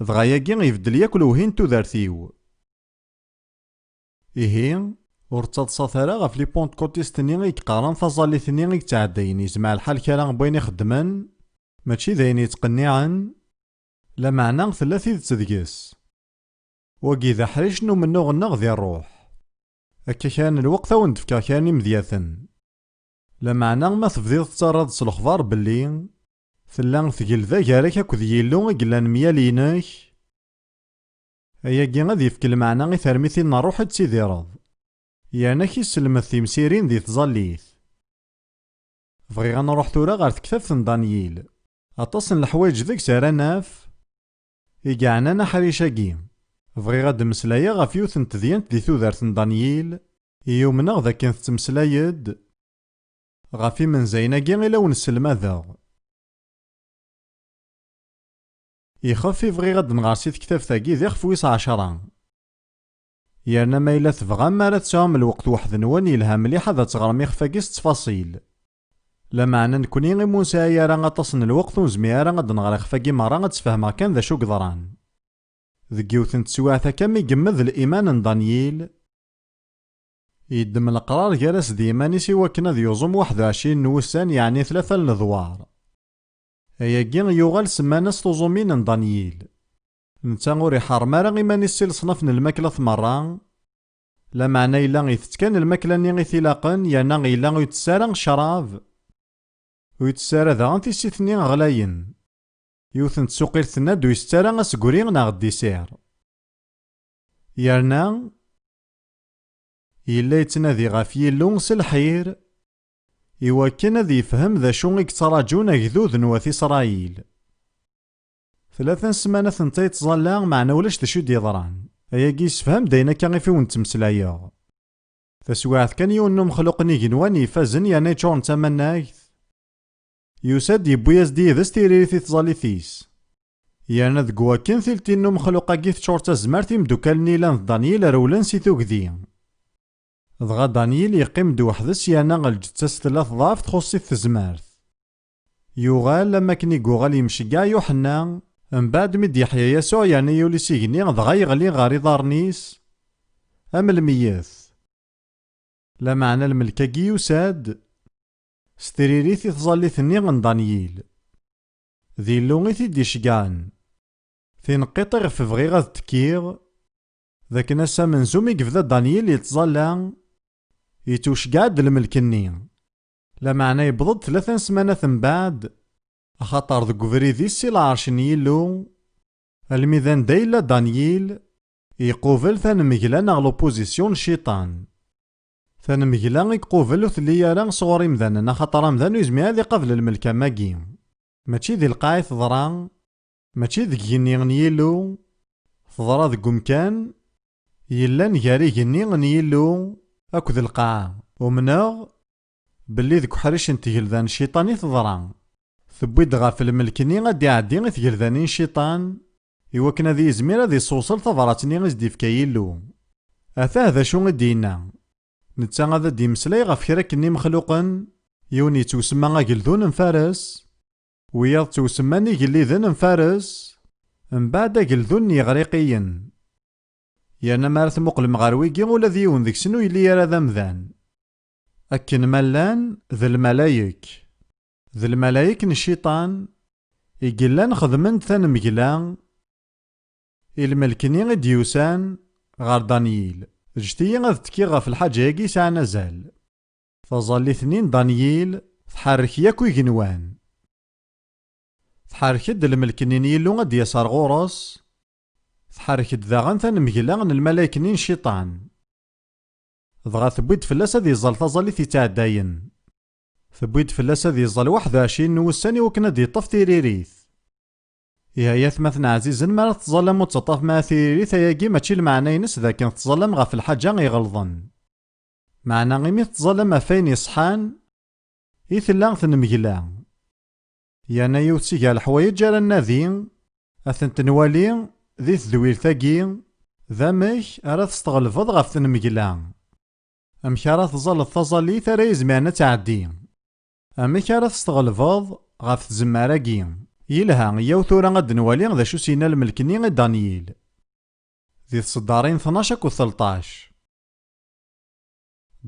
Dɣa ayagi ibeddel yakk lewhi n tudert-iw. Ihi, ur ttaḍsat ara ɣef les pentecôtistes-nni i yeqqaren taẓallit-nni i yettɛeddayen yezmeɛ lḥal kra n wayen i xeddmen, mačči d ayen yettqenniɛen, lameɛna tella tidet deg-s. Wagi d aḥric n umennuɣ-nneɣ di ṛṛuḥ. Akka kra n lweqt a wen-d-fkeɣ kra n imedyaten. Lameɛna ma tebdiḍ tettarraḍ s lexbar belli tella tgelda gar-ak akked Yillu i yellan myal-inek, ayagi ad yefk lmeɛna i termitin n ṛṛuḥ i tettidireḍ, yerna ak-isselmed timsirin di tẓallit. Bɣiɣ ad nruḥ tura ɣer tektabt n Danyil. Aṭas n leḥwayeǧ deg-s ara naf, i yeɛnan aḥric-agi. Bɣiɣ ad d-mmeslayeɣ ɣef yiwet n tedyant di tudert n Danyil, i yumneɣ d akken tettmeslay-d ɣef imenzayen-agi i la wen-sselmadeɣ. Ixef i bɣiɣ ad d-nɣer si tektabt-agi d ixef wis ɛecṛa. Yerna ma yella tebɣam ara tesɛum lweqt weḥd-nwen, yelha mliḥ ad teɣrem ixef-agi s ttfaṣil. Lameɛna nekni imi ur nesɛi ara aṭas n lweqt, ur nezmir ara ad d-nɣer ixef-agi merra, ad d-sfehmeɣ kan d acu yeḍran. Deg yiwet n teswiɛt akka mi yemmed liman n Danyil, yeddem leqrar gar-as d yiman-is i wakken ad yuẓum waḥed u ɛecrin n wussan, yeɛni tlata n ledwar. Ayagi yuɣal semman-as tuẓumin n Danyil. Netta ur iḥeṛṛem ara iman-is si leṣnaf n lmaklat merra, lameɛna yella itett kan lmakla-nni i t-ilaqen, yerna yella ur itess ara ccṛab, ur itess ara daɣen tissit-nni ɣlayen. Yiwet n tsuqilt tenna-d ur itett ara asegri neɣ ddisir. Yerna yella yettnadi ɣef Yillu s lḥir, iwakken ad yefhem d acu i yettraǧun agdud n wat Isṛayil. Tlata n ssmanat netta yettẓalla, meɛna ulac d acu i d-yeḍran. Ayagi yessefham-d ayen akka ifi wen-ttmeslayeɣ. Taswiɛt kan, yiwen n umexluq n igenwan ifazen yerna yeččuren d tamanagt, yusa-d, yewwi-yas-d yid-s tiririt i tẓallit-is. Yerna deg wakken tiltin n umexluq-agi teččur d tazmert, imdukkal-nni yellan d Danyil rewlen si tugdi. Dɣa Danyil yeqqim-d weḥd-s, yerna lǧetta-s tella tḍeɛf, txuṣṣ-it tezmert. Yuɣal am wakken i yuɣal yemceggeɛ Yuḥenna, mbeɛd mi d-yeḥya Yasuɛ yerna yuli s igenni, dɣa yeɣli ɣer iḍarren-is am lmeyyet. Lameɛna lmelk-agi yusa-d s tririt i tẓallit-nni n Danyil. D Illu i t-id-iceggɛen. Tineqqiṭ iɣef bɣiɣ ad tekkiɣ, d akken ass amenzu mi yebda Danyil yettẓalla, yettwceggeɛ-d lmelk-nni. Lameɛna yewweḍ-d tlata n ssmanat mbeɛd, axaṭer deg ubrid-is si lɛerc n Yillu, almi d anda yella Danyil, iqubel tanemgla neɣ l'opposition n Cciṭan. Tanemgla i iqubel ur telli ara sɣur imdanen, axaṭer amdan ur yezmir ad iqabel lmelk am wagi. Mačči di lqaɛa i teḍra, mačči deg igenni n Yillu, teḍra deg umkan yellan gar igenni n Yillu akked lqaɛa. Umneɣ belli deg uḥric n tgelda n Cciṭan i teḍra. Tewwi-d ɣef lmelk-nni ad d-iɛeddi i tgelda-nni n Cciṭan, iwakken ad yizmir ad iṣewṣel tabrat-nni i s-d-ifka Yillu. Atah d acu i d-yenna. Netta ad d-yemmeslay ɣef kra akken n imexluqen, yiwen yettwsemma ageldun n Fares, wiyaḍ ttwsemman igelliden n Fares, mbeɛd ageldun n yiɣriqiyen. Yerna mi ara tmuqlem ɣer wigi, ula d yiwen deg-sen ur yelli ara d amdan. Akken ma llan, d lmalayek. D lmalayek n Cciṭan, i yellan xedmen-d tanemgla i lmelk-nni i d-yusan ɣer Danyil. Ǧǧet-iyi ad tekkiɣ ɣef lḥaǧa-agi yesɛan azal. Taẓallit-nni n Danyil tḥerrek yakk igenwan. Tḥerrek-d lmelk-nni n Yillu ad d-yas ar ɣur-s, tḥerrek-d daɣen tanemgla n lmalayek-nni n Cciṭan. Dɣa tewwi-d fell-as ad iẓẓal taẓallit yettɛeddayen. Tewwi-d fell-as ad iẓẓal waḥed u ɛecrin n wussan iwakken ad d-yeṭṭef tiririt. Ihi ay atmaten ɛzizen, mi ara tettẓallam ur ttaṭṭafem ara tiririt, ayagi mačči lmeɛna-ines d akken tettẓallam ɣef lḥaǧa iɣelḍen. Meɛna imi tettẓallam ɣef wayen iṣeḥḥan, i tella tnemgla. Yerna yiwet si gar leḥwayeǧ ara nnadi, ad tent-nwali di tedwilt-agi, d amek ara testeɣlbeḍ ɣef tnemgla. Amek ara tẓalleḍ taẓallit ara yezmiren ad tɛeddi? Amek ara testeɣlbeḍ ɣef tzemmar-agi? Yelha, yyaw tura ad d-nwali d acu s-yenna lmelk-nni i Danyil. Di tseddarin tnac akked telṭac.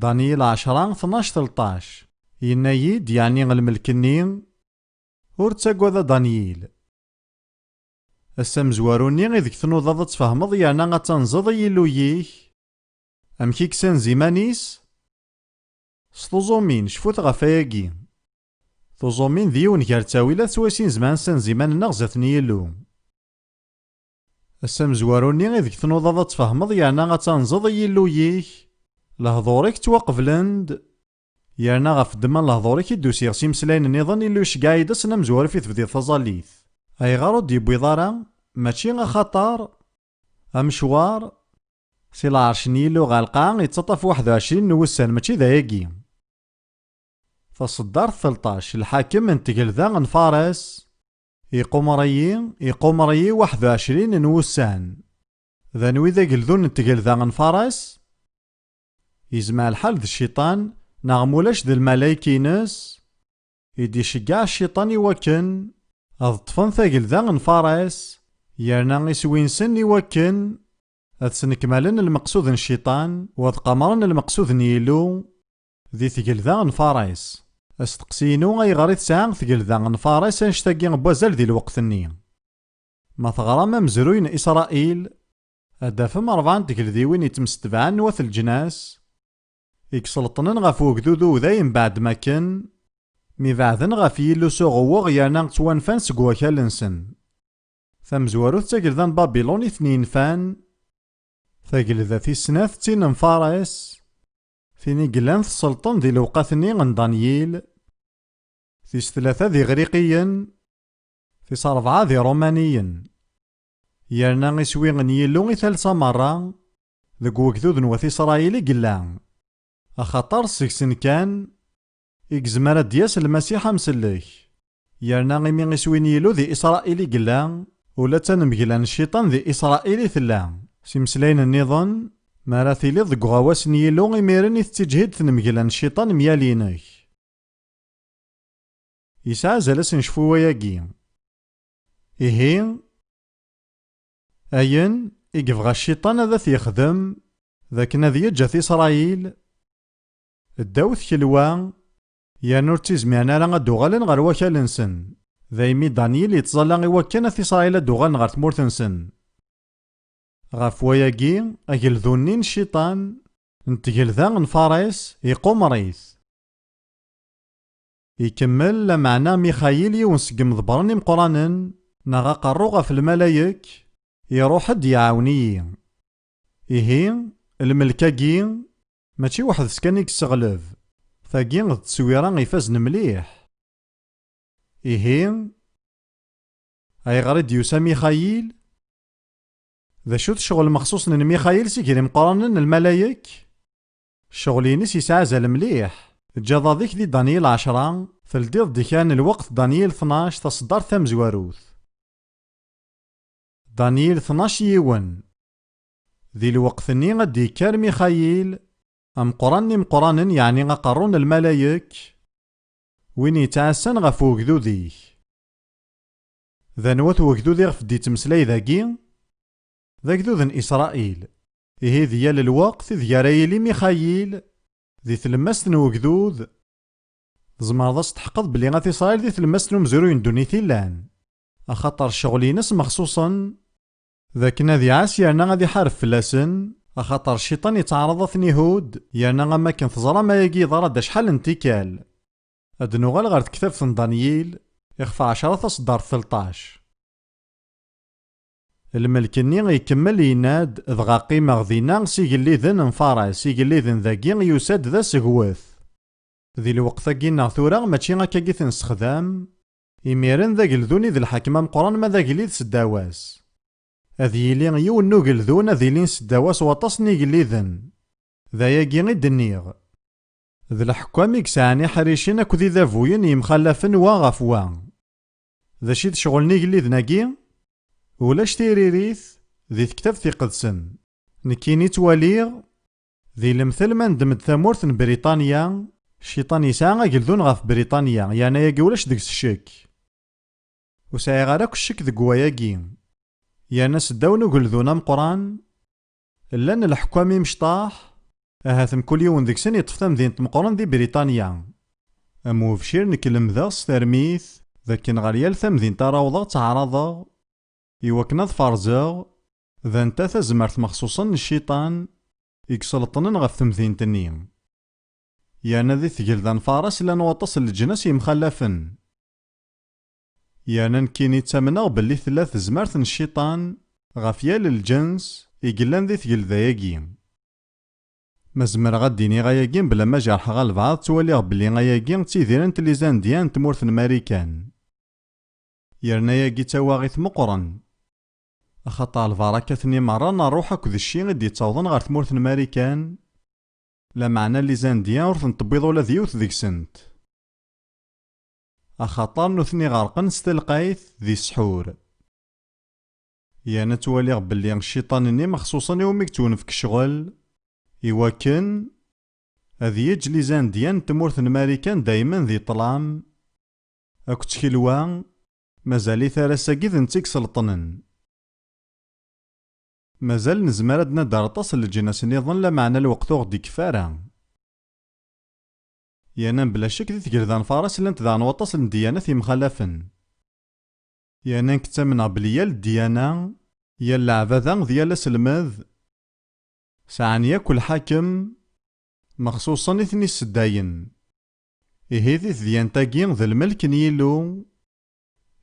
Danyil ɛecra, tnac, tleṭṭac. Yenna-yi-d, yeɛni lmelk-nni, ur ttagad a Danyil. Ass amezwaru-nni ideg tnudaḍ ad tfehmeḍ yerna ad tanzeḍ i Yillu-yik, amek i yessanez iman-is? S tuẓumin, cfut ɣef wayagi. Tuẓumin d yiwen gar ttawilat s wayen i nezmer ad nessanez iman-nneɣ zdat n Yillu. Ass amezwaru-nni ideg tnudaḍ ad tfehmeḍ yerna ad tanzeḍ i Yillu-yik, lehdur-ik ttwaqeblen-d, yerna ɣef ddemma n lehdur-ik i d-usiɣ s imeslayen nniḍen, Illu iceggeɛ-iyi-d ass amezwaru i tebdiḍ taẓallit. Ayɣer ur d-yewwiḍ ara? Mačči axaṭer amecwar si lɛerc n Yillu ɣer lqaɛa yettaṭṭaf waḥed u ɛecrin n wussan, mačči d ayagi. Taṣeddart tleṭṭac, lḥakem n tgelda n Fares, iqumer-iyi, iqumer-iyi waḥed u ɛecrin n wussan. D anwi d ageldun n tgelda n Fares? Yezmer lḥal d Cciṭan, neɣ mulac d lmalayek-ines? I d-iceggeɛ Cciṭan i wakken ad ṭṭfen tagelda n Fares, yerna iswi-nsen i wakken ad snekmalen lmeqsud n Cciṭan, u ad qamren lmeqsud n Yillu di tgelda n Fares. Asteqsi-inu, ayɣer i tesɛa tgelda n Fares annect-agi n wazal di lweqt-nni? Ma teɣram amezruy n Isṛayil, ad d-tafem rebɛa n tgeldiwin yettemsetbaɛen n wat leǧnas, i iselṭnen ɣef ugdud uday mbeɛd makken mi beɛden ɣef Yillu s uɣewweɣ yerna ttwanfan seg wakal-nsen. Tamezwarut d tagelda n Babilun i ten-yenfan, tagelda tis snat d tin n Fares, tin i yellan tselṭen di lewqat-nni n Danyil, tis tlata d Iɣriqiyen, tis ṛebɛa d Iṛumaniyen. Yerna iswi n Yillu i talsa meṛṛa, deg wegdud n wat Isṛayil i yella, axaṭer seg-sen kan i yezmer ad d-yas Lmasiḥ amsellek. Yerna imi iswi n Yillu di Isṛayil i yella, ula d tanmegla n Cciṭan di Isṛayil i tella. S imeslayen nniḍen, mi ara tiliḍ deg uɣawas n Yillu, imiren i tettiǧhid tnmegla n Cciṭan myal-inek. Yesɛa azal ad s-necfu wayagi. Ihi, ayen i yebɣa Cciṭan ad t-yexdem, d akken ad yeǧǧ at Isṛayil ddaw tkelwa, yerna ur ttizmiren ara ad d-uɣalen ɣer wakal-nsen. Daymi Danyil yettẓalla i wakken at Isṛayil ad d-uɣalen ɣer tmurt-nsen. Ɣef wayagi, ageldun-nni n Cciṭan, n tgelda n Fares, iqumer-it. Ikemmel, lameɛna Mixayil, yiwen seg imḍebbren imeqqranen, neɣ aqerru ɣef lmalayek, iruḥ-d iɛawen-iyi. Ihi, lmelk-agi, mačči weḥd-s kan i yesseɣleb. Tagi d tteswira ifazen mliḥ. Ihi, ayɣer i d-yusa Mixayil? D acu-t ccɣel mexṣuṣen n Mixayil si gar imeqqranen n lmalayek? Ccɣel-ines yesɛa azal mliḥ. Eǧǧ aḍad-ik di Danyil ɛecra, teldiḍ-d kan lweqt Danyil tnac, taṣeddart tamezwarut. Danyil tnac yiwen. Di lweqt-nni ad d-yekker Mixayil, ameqqran n imeqqranen, yeɛni aqerru n lmalayek, win yettɛassan ɣef wegdud-ik. D anwa-t wegdud iɣef d-yettmeslay dagi? D agdud n Isṛayil. Ihi di yal lweqt ideg ara yili Mixayil di tlemmast n wegdud, tzemreḍ ad tḥeqqeḍ belli at Isṛayil di tlemmast n umezruy n ddunit i llan. Axaṭer ccɣel-ines mexṣuṣen d akken ad iɛass yerna ad iḥareb fell-asen, axaṭer Cciṭan yettɛaraḍ ad ten-ihudd, yerna am wakken teẓram ayagi yeḍra-d acḥal n tikkal. Ad nuɣal ɣer tektabt n Danyil, ixef ɛecra, taṣeddart tleṭṭac. Lmelk-nni ikemmel yenna-d, dɣa qqimeɣ dinna s igelliden n Fares, igelliden dagi yusa-d d asegwet. Di lweqt-agi-nneɣ tura, mačči akkagi i ten-nessexdam, imiren d ageldun i d lḥakem ameqqran ma d agellid seddaw-as. Ad yili yiwen n ugeldun ad ilin seddaw-as waṭas n igelliden. D ayagi i d-nniɣ. D leḥkwam i yesɛan iḥricen akked idabuyen yemxallafen wa ɣef wa. D acu i d ccɣel n igelliden-agi? Ulac tiririt di tektabt iqedsen. Nekkini ttwaliɣ, di lemtel ma neddem-d tamurt n Briṭanya, Cciṭan yesɛa ageldun ɣef Briṭanya, yerna ayagi ulac deg-s ccek. Ur sɛiɣ ara akk ccek deg wayagi. Yerna seddaw n ugeldun ameqqran, llan leḥkwam imecṭaḥ, Ahat mkul yiwen deg-sen yeṭṭef tamdint meqqren di Britanya. Am ubcir, nekk lemdeɣ s termit d akken ɣer yal tamdint ara awḍeɣ ttɛaraḍeɣ i wakken ad ferzeɣ d anta tazmert mexṣuṣen n cciṭan i iselṭnen ɣef temdint-nni. Yerna di tgelda n Fares llan waṭas n leǧnas yemxalafen. Yerna nekkini ttamneɣ belli tella tezmert n cciṭan ɣef yal lǧens i yellan di tgelda-agi. Ma zemreɣ ad d-iniɣ ayagi bla ma jerḥeɣ albaɛḍ, ttwaliɣ belli ayagi ttidirent lizandyan n tmurt n Marikan. Yerna ayagi d tawaɣit meqqren. Axaṭer lbarakat-nni merra n ṛṛuḥ akked cci i d-yettawḍen ɣer tmurt n Marikan, lameɛna lizandyan ur ten-tewwiḍ ula d yiwet deg-sent. Axaṭer nutni ɣerqen s telqayt di ssḥur. Yerna ttwaliɣ belli cciṭan-nni mexṣuṣen iwumi yettwenfek ccɣel, iwakken ad yeǧǧ lizandyan n tmurt n Marikan daymen di ṭṭlam akked tkelwa, mazal-it ar ass-agi d netta i iselṭnen. Mazal nezmer ad d-nadder aṭas n leǧnas nniḍen, lameɛna lweqt ur ɣ-d-ikfi ara. Yerna bla ccek di tgelda n Fares llant daɣen waṭas n ddyanat yemxalafen. Yerna nekk ttamneɣ belli yal ddiyana, yal leɛbada d yal aselmed sɛan yakk lḥakem mexṣuṣen i ten-isseddayen. Ihi di tedyant-agi d lmelk n Yillu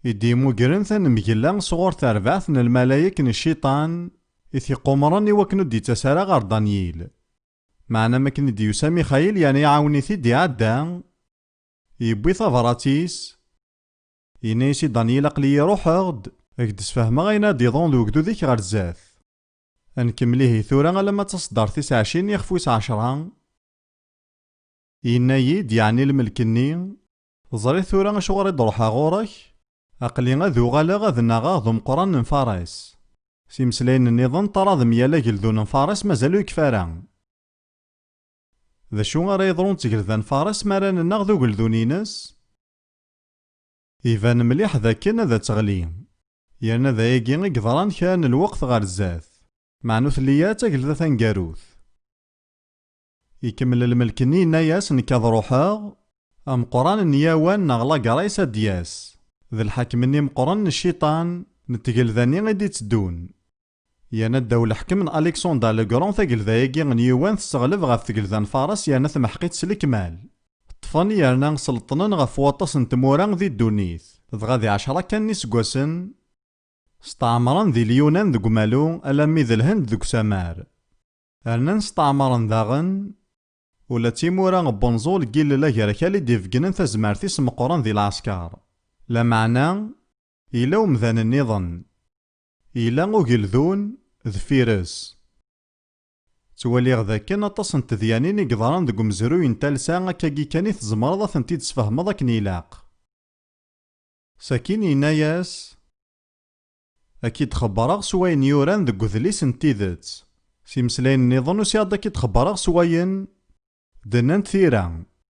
i d-yemmugren tanemgella sɣur terbaɛt n lmalayek n cciṭan i t-iqumren i wakken ur d-ittas ara ɣer Danyil. Meɛna mi akken i d-yusa Mixayil yerna iɛawen-it-id iɛedda, yewwi tabrat-is, yenna-yas i Danyil: "Aql-iyi ruḥeɣ-d, ad k-d-sfehmeɣ ayen ad d-iḍrun d wegdud-ik ɣer zdat. Ad nkemmel ihi tura alamma d taṣeddart tis ɛecrin ixef wis ɛecra." Yenna-yi-d, yeɛni lmelk-nni: "Ẓriɣ tura acuɣer i d-ruḥeɣ ɣur-k, aql-i ad uɣaleɣ ad nnaɣeɣ d umeqqran n Fares." S imeslayen nniḍen, ṭṭraḍ meyal ageldun n Fares mazal ur yekfi ara. D acu ara yeḍrun d tgelda n Fares mi ara nennaɣ d ugeldun-ines? Iban mliḥ d akken ad teɣli, yerna d ayagi i yeḍran kra n lweqt ɣer zdat, meɛna ur telli ara d tagelda taneggarut. Ikemmel lmelk-nni, yenna-yas: "Nekk ad ruḥeɣ, ameqqran n Yawan neɣ Lagras ad d-yas, d lḥakem-nni meqqren n cciṭan n tgelda-nni i d-itteddun." Yerna ddaw leḥkem n Alexander le Grand, tagelda-agi n Yawan tesseɣleb ɣef tgelda n Fares yerna temḥeq-itt s lekmal. Ṭṭfen yerna selṭnen ɣef waṭas n tmura di ddunit, dɣa di ɛecra kan n iseggasen, steɛmren di Lyunan deg umalu alammi d Lhend deg usamar. Rnan steɛmren daɣen ula d timura n wenẓul n yilel agerkal i d-ibeggnen tazmert-is meqqren di lɛesker. Lameɛna, yella umdan nniḍen. Yella ugeldun deffir-s. Ttwaliɣ d akken aṭas n tedyanin i yeḍran deg umezruy n talsa, akkagi kan i tzemreḍ ad tent-id-tesfehmeḍ akken ilaq. Sakin yenna-yas: "Ad k-id-xebbreɣ s wayen yuran deg udlis n tidet." S imeslayen nniḍen, usiɣ-d ad k-id-xebbreɣ s wayen d-nnant tira,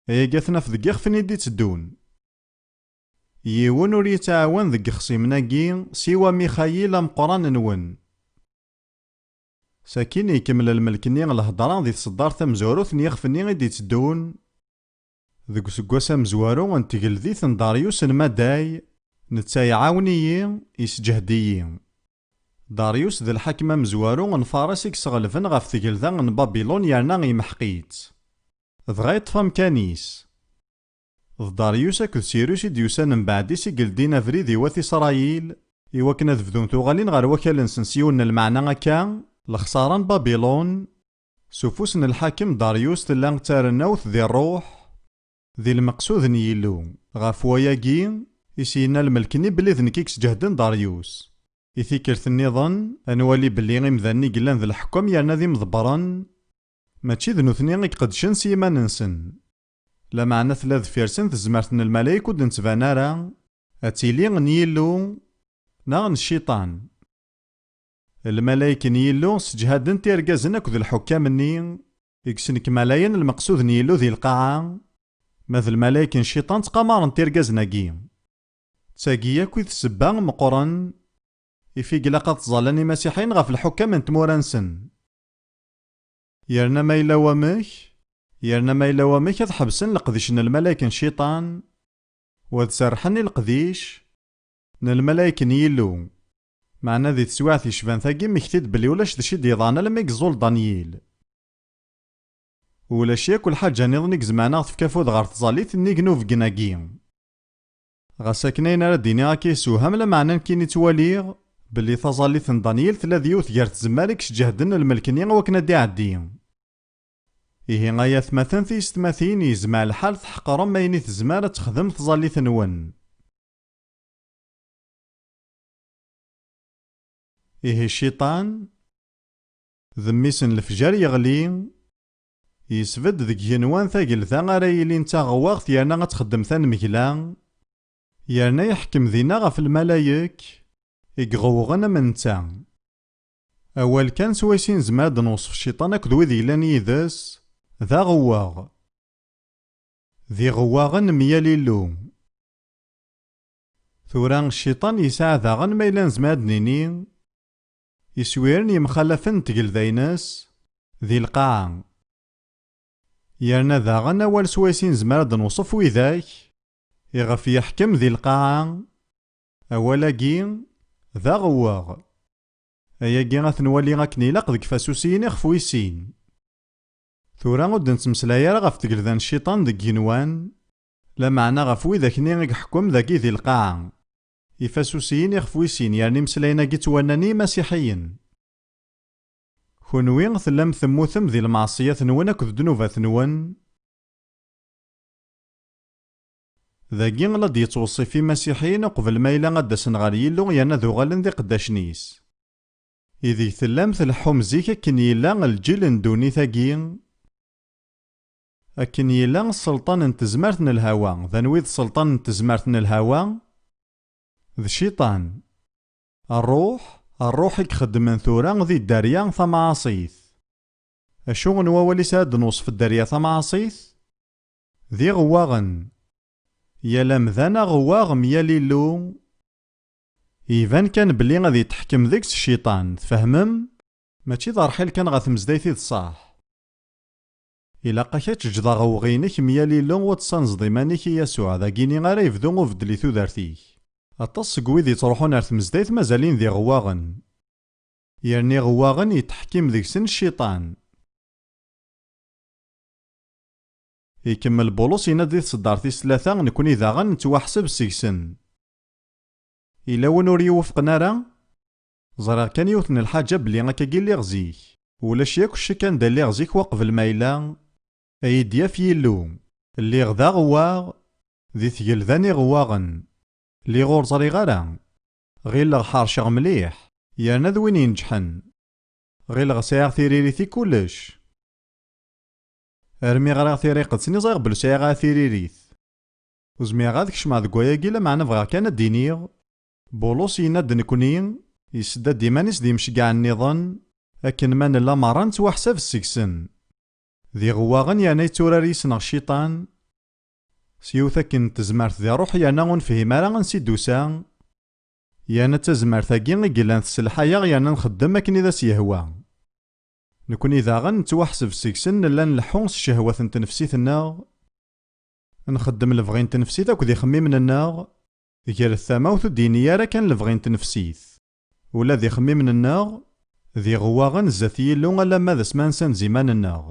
ayagi ad t-naf deg yixef-nni d-itteddun. Yiwen ur yettɛawan deg yixṣimen-agi siwa Mixayil ameqqran-nwen. Sakin ikemmel lmelk-nni lhedṛa di tṣeddart tamezwarut n yixef-nni i d-itteddun. Deg useggas amezwaru n tgeldit n Daryus n Maday, netta iɛawen-iyi, isǧehd-iyi. Daryus d lḥakem amezwaru n Fares i yesɣelben ɣef tgelda n Babilun yerna imḥeq-itt. Dɣa yeṭṭef amkan-is. D Daryus akked Sirus i d-yusan mbeɛd-is i yeldin abrid i wat Isṛayil, iwakken ad bdun tuɣalin ɣer wakal-nsen s yiwen n lmeɛna akka, lexṣara n Babilun, s ufus n lḥakem Daryus tella d tarennawt di ṛṛuḥ, di lmeqsud n Yillu, ɣef wayagi i s-yenna lmelk-nni belli d nekk i yesǧehden Daryus. I tikkelt nniḍen, ad nwali belli imdanen i yellan d leḥkem yerna d imḍebbren, mačči d nutni i iqeddcen s yiman-nsen. Lameɛna tella deffir-sen tezmert n lmalayek ur d-nettban ara, ad tili n Yillu neɣ n cciṭan. Lmalayek n Yillu sseǧhaden-t irgazen akked lḥukkam-nni i yesnekmalayen lmeqsud n Yillu di lqaɛa, ma d lmalayek n cciṭan ttqamaren-t irgazen-agi. D tagi akk i d ssebba meqqren ifi ilaq ad ttẓallan imasiḥiyen ɣef lḥukkam n tmura-nsen. Yerna ma yella wamek, yerna ma yella wamek ad ḥebsen leqdic n lmalayek n Cciṭan, u ad serrḥen i leqdic n lmalayek n Yillu. Meɛna di teswiɛt yecban tagi, mmekti-d belli ulac d acu i d-yeḍran almi i yeẓẓul Danyil. Ulac yakk lḥaǧa nniḍen i izemren ad ɣ-tefk afud ɣer tẓallit nnig n ubeggen-agi. Ɣas akken ayen ara d-iniɣ akka yessewham, lameɛna nekkini ttwaliɣ belli taẓallit n Danyil tella d yiwet gar tzemmar i yesǧehden lmelk-nni i wakken ad d-iɛeddi. Ihi ay atmaten tiyessetmatin, yezmer lḥal tḥeqrem ayen i tezmer ad texdem tẓallit-nwen. Ihi Cciṭan, d mmi-s n lefjer yeɣli, yesbedd deg yigenwan tagelda ara yilin d taɣewwaɣt yerna ad txeddem tanmegla, yerna yeḥkem dinna ɣef lmalayek i iɣewwɣen am netta. Awal kan swayes i nezmer ad d-newṣef Cciṭan akked wid yellan yid-s, d aɣewwaɣ. D iɣewwaɣen meyal Illu. Tura Cciṭan yesɛa daɣen, ma yella nezmer ad d-nini, iswiren yemxalafen n tgelda-ines di lqaɛa. Yerna daɣen awal swayes i nezmer ad d-newṣef widak iɣef yeḥkem di lqaɛa, awal-agi d aɣewwaɣ. Ayagi ad t-nwali akken ilaq deg ifasusiyen ixef wis sin. Tura ur d-nettmeslay ara ɣef tgelda n Cciṭan deg yigenwan, lameɛna ɣef widak-nni i iḥekkem dagi di lqaɛa. Ifasusiyen ixef wis sin, yerna imeslayen-agi ttwannan i imasiḥiyen. Kunwi tellam temmutem di lmeɛṣiyat-nwen akked ddnubat-nwen. Dagi la d-yettweṣṣif imasiḥiyen uqbel ma yella ad d-asen ɣer Yillu yerna ad uɣalen d iqeddacen-is. Ideg tellam tleḥḥum zik akken yella lǧil n ddunit-agi, akken yella sselṭan n tezmert n lhawa. D anwi d sselṭan n tezmert n lhawa? D Cciṭan. Ṛṛuḥ, ṛṛuḥ i ixeddmen tura di dderya tamɛaṣit. Acu n wawal i s ara d-newṣef dderya tamɛaṣit? D iɣewwaɣen. Yal amdan aɣewwaɣ meyal Illu. Iban kan belli ad yetḥekkem deg-s Cciṭan, tfehmem? Mačči d arḥil kan ɣer tmezdayt i d ṣṣeḥ. Ilaq-ak ad teǧǧeḍ aɣewweɣ-inek meyal Illu u ad tessanzeḍ iman-ik i Yasuɛ, dagini ara yebdu ubeddel i tudert-ik. Aṭas seg wid yettruḥun ar tmezdayt mazal-in d iɣewwaɣen. Yerna iɣewwaɣen yetḥekkim deg-sen Cciṭan. Ikemmel Bulus yenna-d di tseddart tis tlata, nekkni daɣen nettwaḥseb seg-sen. Yella win ur yi-wufqen ara? Ẓriɣ kan yiwet n lḥaǧa, belli akkagi lliɣ zik. Ulac yakk ccek anda lliɣ zik waqbel ma yella, ad yi-d-yaf Yillu. Lliɣ d aɣewwaɣ di tgelda n iɣewwaɣen. Lliɣ ur ẓriɣ ara. Ɣileɣ ḥerceɣ mliḥ, yerna d win ineǧḥen. Ɣileɣ sɛiɣ tiririt i kullec. Armi ɣriɣ Tira Iqedsen i ẓriɣ belli ur sɛiɣ ara tiririt. Ur zmireɣ ad kecmeɣ deg wayagi, lameɛna bɣiɣ kan ad d-iniɣ, Bulus yenna-d nekkni, yessedda-d iman-is d imceggɛen nniḍen, akken ma nella merra nettwaḥsab seg-sen. D iɣewwaɣen yerna yetturar yis-neɣ Cciṭan, s yiwet akken n tezmert di ṛṛuḥ yerna ur nefhim ara ansi d-tusa, yerna d tazmert-agi i yellan tesselḥay-aɣ yerna nxeddem akken i d as-yehwa. Nekkni daɣen nettwaḥseb seg-sen, nella nleḥḥu s ccehwat n tnefsit-nneɣ, nxeddem lebɣi n tnefsit akked ixemmimen-nneɣ, gret tamawt ur d-yini ara kan lebɣi n tnefsit. Ula d ixemmimen-nneɣ, d iɣewwaɣen zdat Yillu alamma d asma nsanz iman-nneɣ.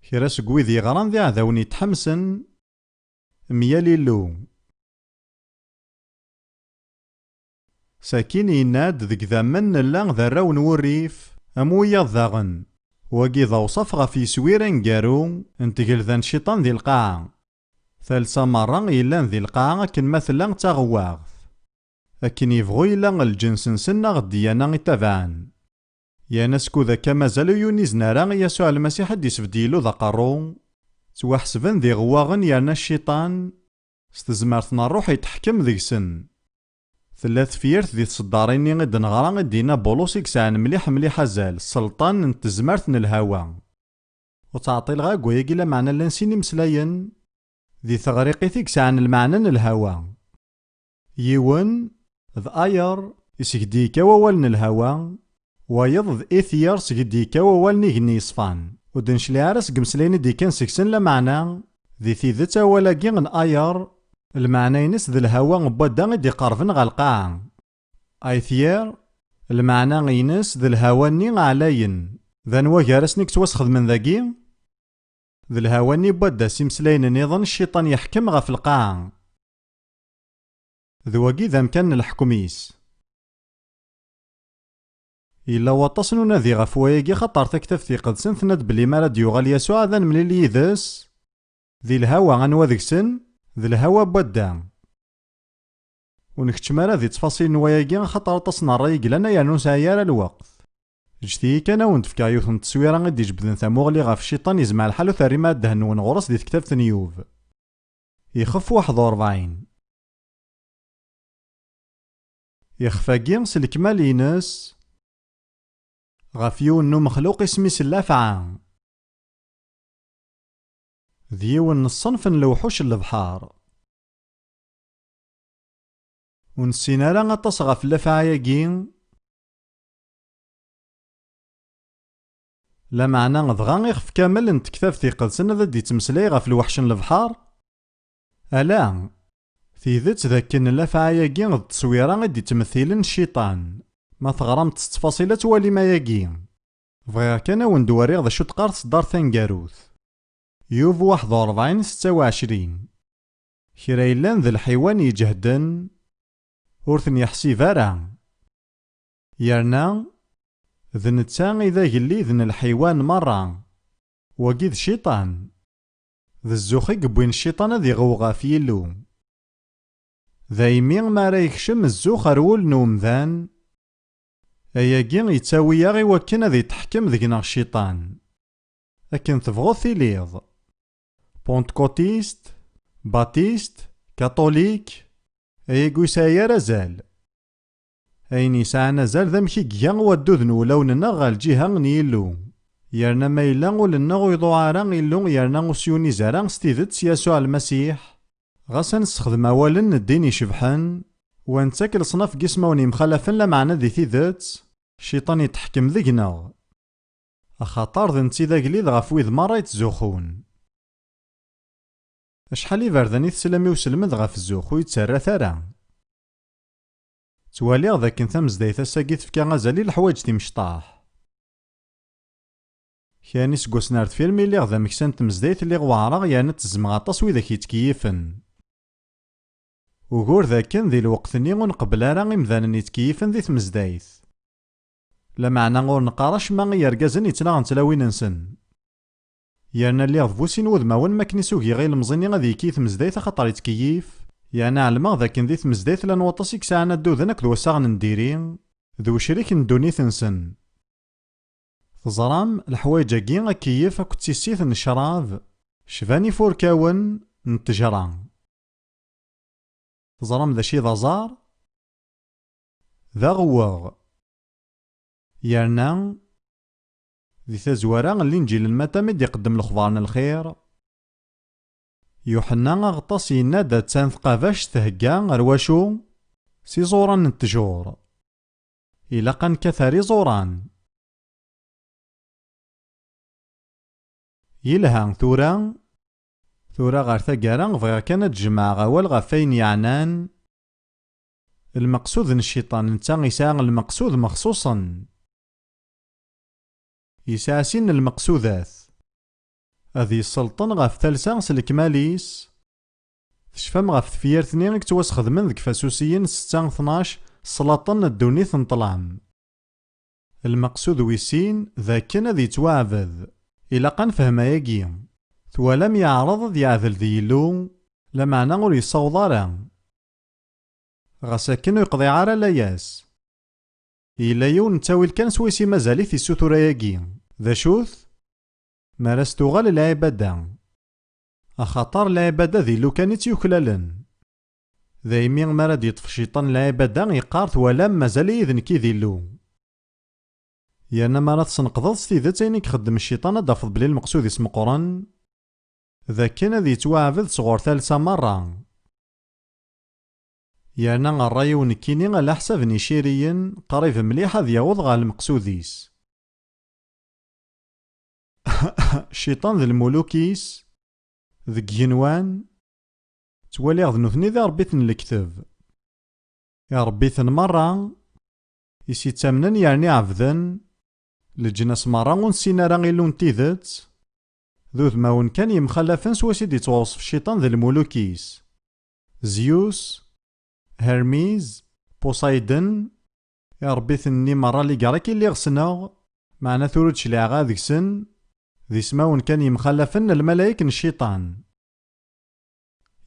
Kra seg wid yeɣran d iɛdawen yetḥemsen, meyal Illu. Sakin yenna-d, deg idammen nella d arraw n wurrif, am wiyaḍ daɣen. Wagi d awṣaf ɣef yeswir aneggaru n tgelda n Cciṭan di lqaɛa. Talsa merra yellan di lqaɛa akken ma tella d taɣewwaɣt. Akken yebɣu yella lǧens-nsen neɣ ddiyana i ttabaɛen. Yerna skud akka mazal ur yunizen ara i Yasuɛ Lmasiḥ i d-isbedd Yillu d aqerru, ttwaḥesben d iɣewwaɣen yerna Cciṭan, s tezmert n ṛṛuḥ yetḥekkem deg-sen. Tella tefyirt di tseddarin-nni i d-neɣra i d-yenna Bulus i yesɛan mliḥ mliḥ azal, sselṭan n tezmert n lhawa. Ur ttɛeṭṭileɣ ara deg wayagi lameɛna llan sin imeslayen di teɣriqit i yesɛan lmeɛna n lhawa. Yiwen, d ayer, iseg d-yekka wawal n lhawa, Wayeḍ d ityer seg d-yekka wawal n igenni yeṣfan. Ur d-necliɛ ara seg imeslayen i d-yekkan seg-sen, lameɛna, di tidet, awal-agi n ayer, lmeɛna-ines d lhawa n wadda i d-iqerben ɣer lqaɛa. Ityer, lmeɛna-ines d lhawa-nni ɛlayen. D anwa gar-asen i yettwasxedmen dagi? D lhawa-nni n wadda s imeslayen nniḍen, cciṭan yeḥkem ɣef lqaɛa. D wagi d amkan n leḥkem-is. Yella waṭas n unadi ɣef wayagi, axaṭer Taktabt Iqedsen tenna-d belli mi ara d-yuɣal Yasuɛ ad nemlil yid-s di lhawa. Anwa deg-sen? D lhawa n wadda. Ur nkeččem ara di ttfaṣil n wayagi, axaṭer aṭas n ṛṛay i yellan, yernu ur nesɛi ara lweqt. Ǧǧet-iyi kan ad wen-d-fkeɣ yiwet n tteswira i d-ijebbden tamuɣli ɣef cciṭan, yezmer lḥal ur terrim ara ddehn-nwen ɣur-s di tektabt n Yub. Ixef waḥed u ṛebɛin. Ixef-agi s lekmal-ines ɣef yiwen n umexluq isem-is Llafɛa. D yiwen n ṣṣenf n lewḥuc n lebḥer. Ur nessin ara aṭas ɣef llafɛa-agi. Lameɛna dɣa ixef kamel n Tektabt Iqedsen ad d-ittmeslay ɣef lweḥc n lebḥer? Ala. Tidet d akken llafɛa-agi d tteswira i d-ittmethilen cciṭan. Ma teɣramt s ttfaṣil ad twalim ayagi. Bɣiɣ kan ad wen-d-wariɣ d acu d-teqqar tseddart taneggarut. Yub waḥed u ṛebɛin, setta u ɛecrin. Kra yellan d lḥiwan iǧehden, ur ten-yeḥsib ara. Yerna, d netta i d agellid n lḥiwan merra. Wagi d cciṭan. D zzux i yewwin cciṭan ad iɣew ɣef Yillu. Daymi mi ara yekcem zzux ar wul n umdan, ayagi yettawi-aɣ i wakken ad itḥekkem deg-neɣ cciṭan. Akken tebɣuḍ tiliḍ. Pentecôtiste, baptiste, catholique, ayagi ur yesɛi ara azal. Ayen yesɛan azal d amek i iga waddud n wulawen-nneɣ ɣer lǧiha n Yillu. Yerna ma yella ul-nneɣ ur iḍuɛ ara Illu, yerna ur s-yuniz ara s tidet s Yasuɛ Lmasiḥ, ɣas ad nessexdem awalen n ddin icebḥen, wa nettak leṣnaf n yismawen yemxalafen, lameɛna di tidet, cciṭan yetḥekkem deg-neɣ. Axaṭer d netta i d agellid ɣef wid merra yettzuxxun. Acḥal iberdan i teslam i uselmed ɣef zzux, ur yettarrat ara? Ttwaliɣ d akken tamezdayt ass-agi tefka azal i leḥwayeǧ timecṭaḥ. Kra n iseggasen ar deffir mi lliɣ d ameksa n tmezdayt, lliɣ weɛreɣ yerna ttezzmeɣ aṭas widak yettkeyifen. Ugur d akken di lweqt-nni ur nqebbel ara imdanen yettkeyifen di tmezdayt. Lameɛna ur neqqar acemma i yergazen yettnaɣen tlawin-nsen. Yerna lliɣ d bu sin wudmawen mi akken i s-ugiɣ i ilemẓi-nni ad yekki i tmezdayt axaṭer yettkeyyif, yerna ɛelmeɣ d akken di tmezdayt llan waṭas i yesɛan adduden akked wassaɣen n diri, d wecrik n ddunit-nsen. Teẓram, leḥwayeǧ-agi, akeyyef akked tissit n ccrab, cban ifurkawen n ttejra. Teẓram d acu i d aẓar? D aɣewweɣ. Yerna, di tazwara n Linǧil n Matta mi d-iqeddem lexbar n lxir, Yuḥenna Aɣeṭṭas yenna-d attan tqabact thegga ar wacu? S iẓuran n ttjur. Ilaq ad nekkat ar iẓuran. Yelha, tura, tura ɣer taggara bɣiɣ kan ad d-jemɛeɣ awal ɣef wayen yeɛnan lmeqsud n cciṭan, netta yesɛa lmeqsud mexṣuṣen. Yesɛa sin n lmeqsudat. Ad yesselṭen ɣef talsa s lekmal-is. Tecfam ɣef tefyirt-nni i yettwasxedmen deg Ifasusiyen setta tnac, slaṭen n ddunit n ṭṭlam. Lmeqsud wis sin d akken ad yettwaɛbed. Ilaq ad nefhem ayagi. Twalam yeɛreḍ ad yeɛdel d Yillu, lameɛna ur yessaweḍ ara. Ɣas akken ur yeqḍiɛ ara layas. Yella yiwen n ttawil kan swayes i mazal-it yessutur ayagi. D acu-t? Mi ara s-tuɣal lɛibada. Axaṭer lɛibada d Illu kan i tt-yuklalen. Daymi mi ara d-yeṭṭef cciṭan lɛibada, yeqqar: "Twalam, mazal-iyi d nekk i d Illu." Yerna mi ara tesneqdeḍ s tidet ayen i ixeddem cciṭan, ad d-tafeḍ belli lmeqsud-is meqqren. D akken ad yettwaɛbed sɣur talsa merra. Yerna ṛṛay-iw nekkini, ɛla ḥsab n iciriyen, qrib mliḥ ad yaweḍ ɣer lmeqsud-is. Cciṭan d lmuluk-is, deg igenwan, ttwaliɣ d nutni d iṛebbiten n lekteb. Iṛebbiten meṛṛa, i s-ittamnen yerna iɛebden, leǧnas meṛṛa ur nessin ara Illu n tidet, d udmawen kan yemxalafen s wacu i d-ittwaweṣf Cciṭan d lmuluk-is. Zyus, Hermes, Poseidon, iṛebbiten-nni meṛṛa liger akk i lliɣ ssneɣ, meɛna tura ur d-cliɛeɣ ara deg-sen, d ismawen kan yemxalafen n lmalayek n Cciṭan.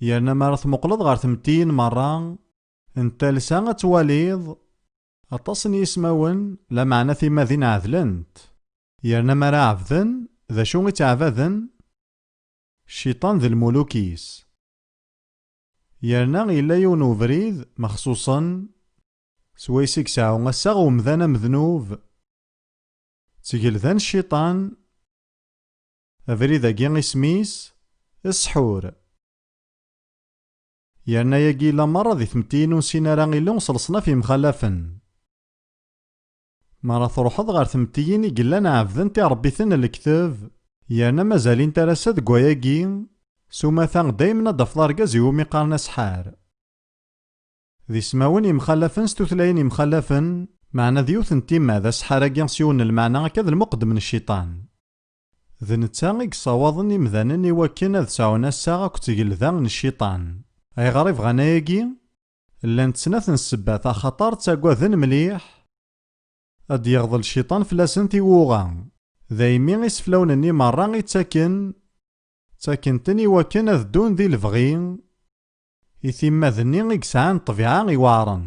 Yerna mi ara tmuqleḍ ɣer tmettiyin meṛṛa n talsa, ad twaliḍ aṭas n yismawen, lameɛna timadin ɛedlent. Yerna mi ara ɛebden, d acu i ttɛabaden? Cciṭan d lmuluk-is. Yerna yella yiwen ubrid mexṣuṣen, swayes i yesɛu assaɣ umdan amednub, d tgelda n Cciṭan. Abrid-agi isem-is ssḥur. Yerna ayagi yella meṛṛa di tmettiyin ur nessin ara Illu s leṣnaf yemxalafen. Mi ara truḥeḍ ɣer tmettiyin i yellan ɛebdent iṛebbiten n lekteb, yerna mazal-int ar ass-a deg wayagi, s umata daymen ad d-tafeḍ argaz iwumi qqaren aseḥḥar. D ismawen yemxalafen s tutlayin yemxalafen, meɛna d yiwet n timmad, aseḥḥar-agi s yiwen n lmeɛna akka d lmuqeddem n Cciṭan. D netta i yessawaḍen imdanen i wakken ad sɛun assaɣ akked tgelda n Cciṭan. Ayɣer i bɣan ayagi? Llant snat n ssebbat, axaṭer ttaggaden mliḥ ad d-yeɣḍel Cciṭan fell-asen tiwuɣa. Daymi iseflawen-nni meṛṛa i ttaken, ttaken-ten i wakken ad ddun di lebɣi i timmad-nni i yesɛan ṭṭbiɛa iweɛṛen.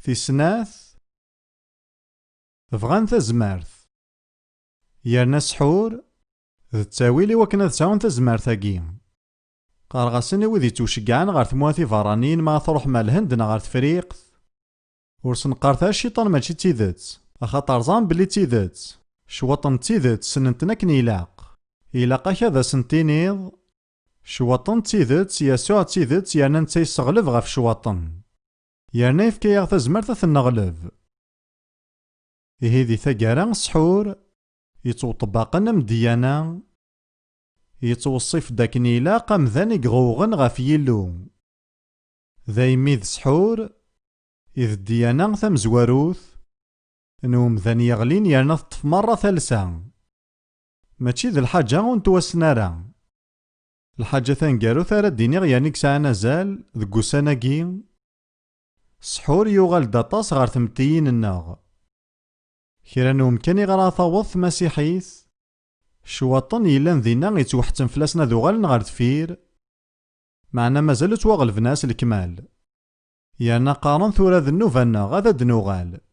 Tis snat, bɣan tazmert. Yerna ssḥur d ttawil i wakken ad sɛun tazmert-agi. Qqareɣ-asen i wid yettwceggɛen ɣer tmura tiberraniyin, ma truḥem ar Lhend neɣ ɣer Tefriqt, ur sen-qqaret ara Cciṭan mačči d tidet, axaṭer ẓran belli d tidet. Cwiṭ n tidet ssnen-ten akken ilaq. Ilaq-ak ad asen-tiniḍ, cwiṭ n tidet, Yasuɛ d tidet, yerna netta yesseɣleb ɣef cwiṭen. Yerna yefka-yaɣ tazmert ad ten-neɣleb. Ihi di taggara, ssḥur yettwaṭebbaqen am ddiyana, yettweṣṣif-d akken ilaq amdan i iɣewɣen ɣef Yillu. Daymi d ssḥur i d ddiyana tamezwarut n umdan yeɣlin yerna teṭṭef meṛṛa talsa. Mačči d lḥaǧa ur nettwassen ara. Lḥaǧa taneggarut ara d-iniɣ yerna i yesɛan azal deg ussan-agi, ssḥur yuɣal-d aṭas ɣer tmettiyin-nneɣ. Kra n umkan i ɣer ara taweḍ tmasiḥit, cwaṭen yellan dinna yettweḥttem fell-asen ad uɣalen ɣer deffir, meɛna mazal ur ttwaɣelben ara s lekmal. Yerna qqaren tura d nnuba-nneɣ ad d-nuɣal.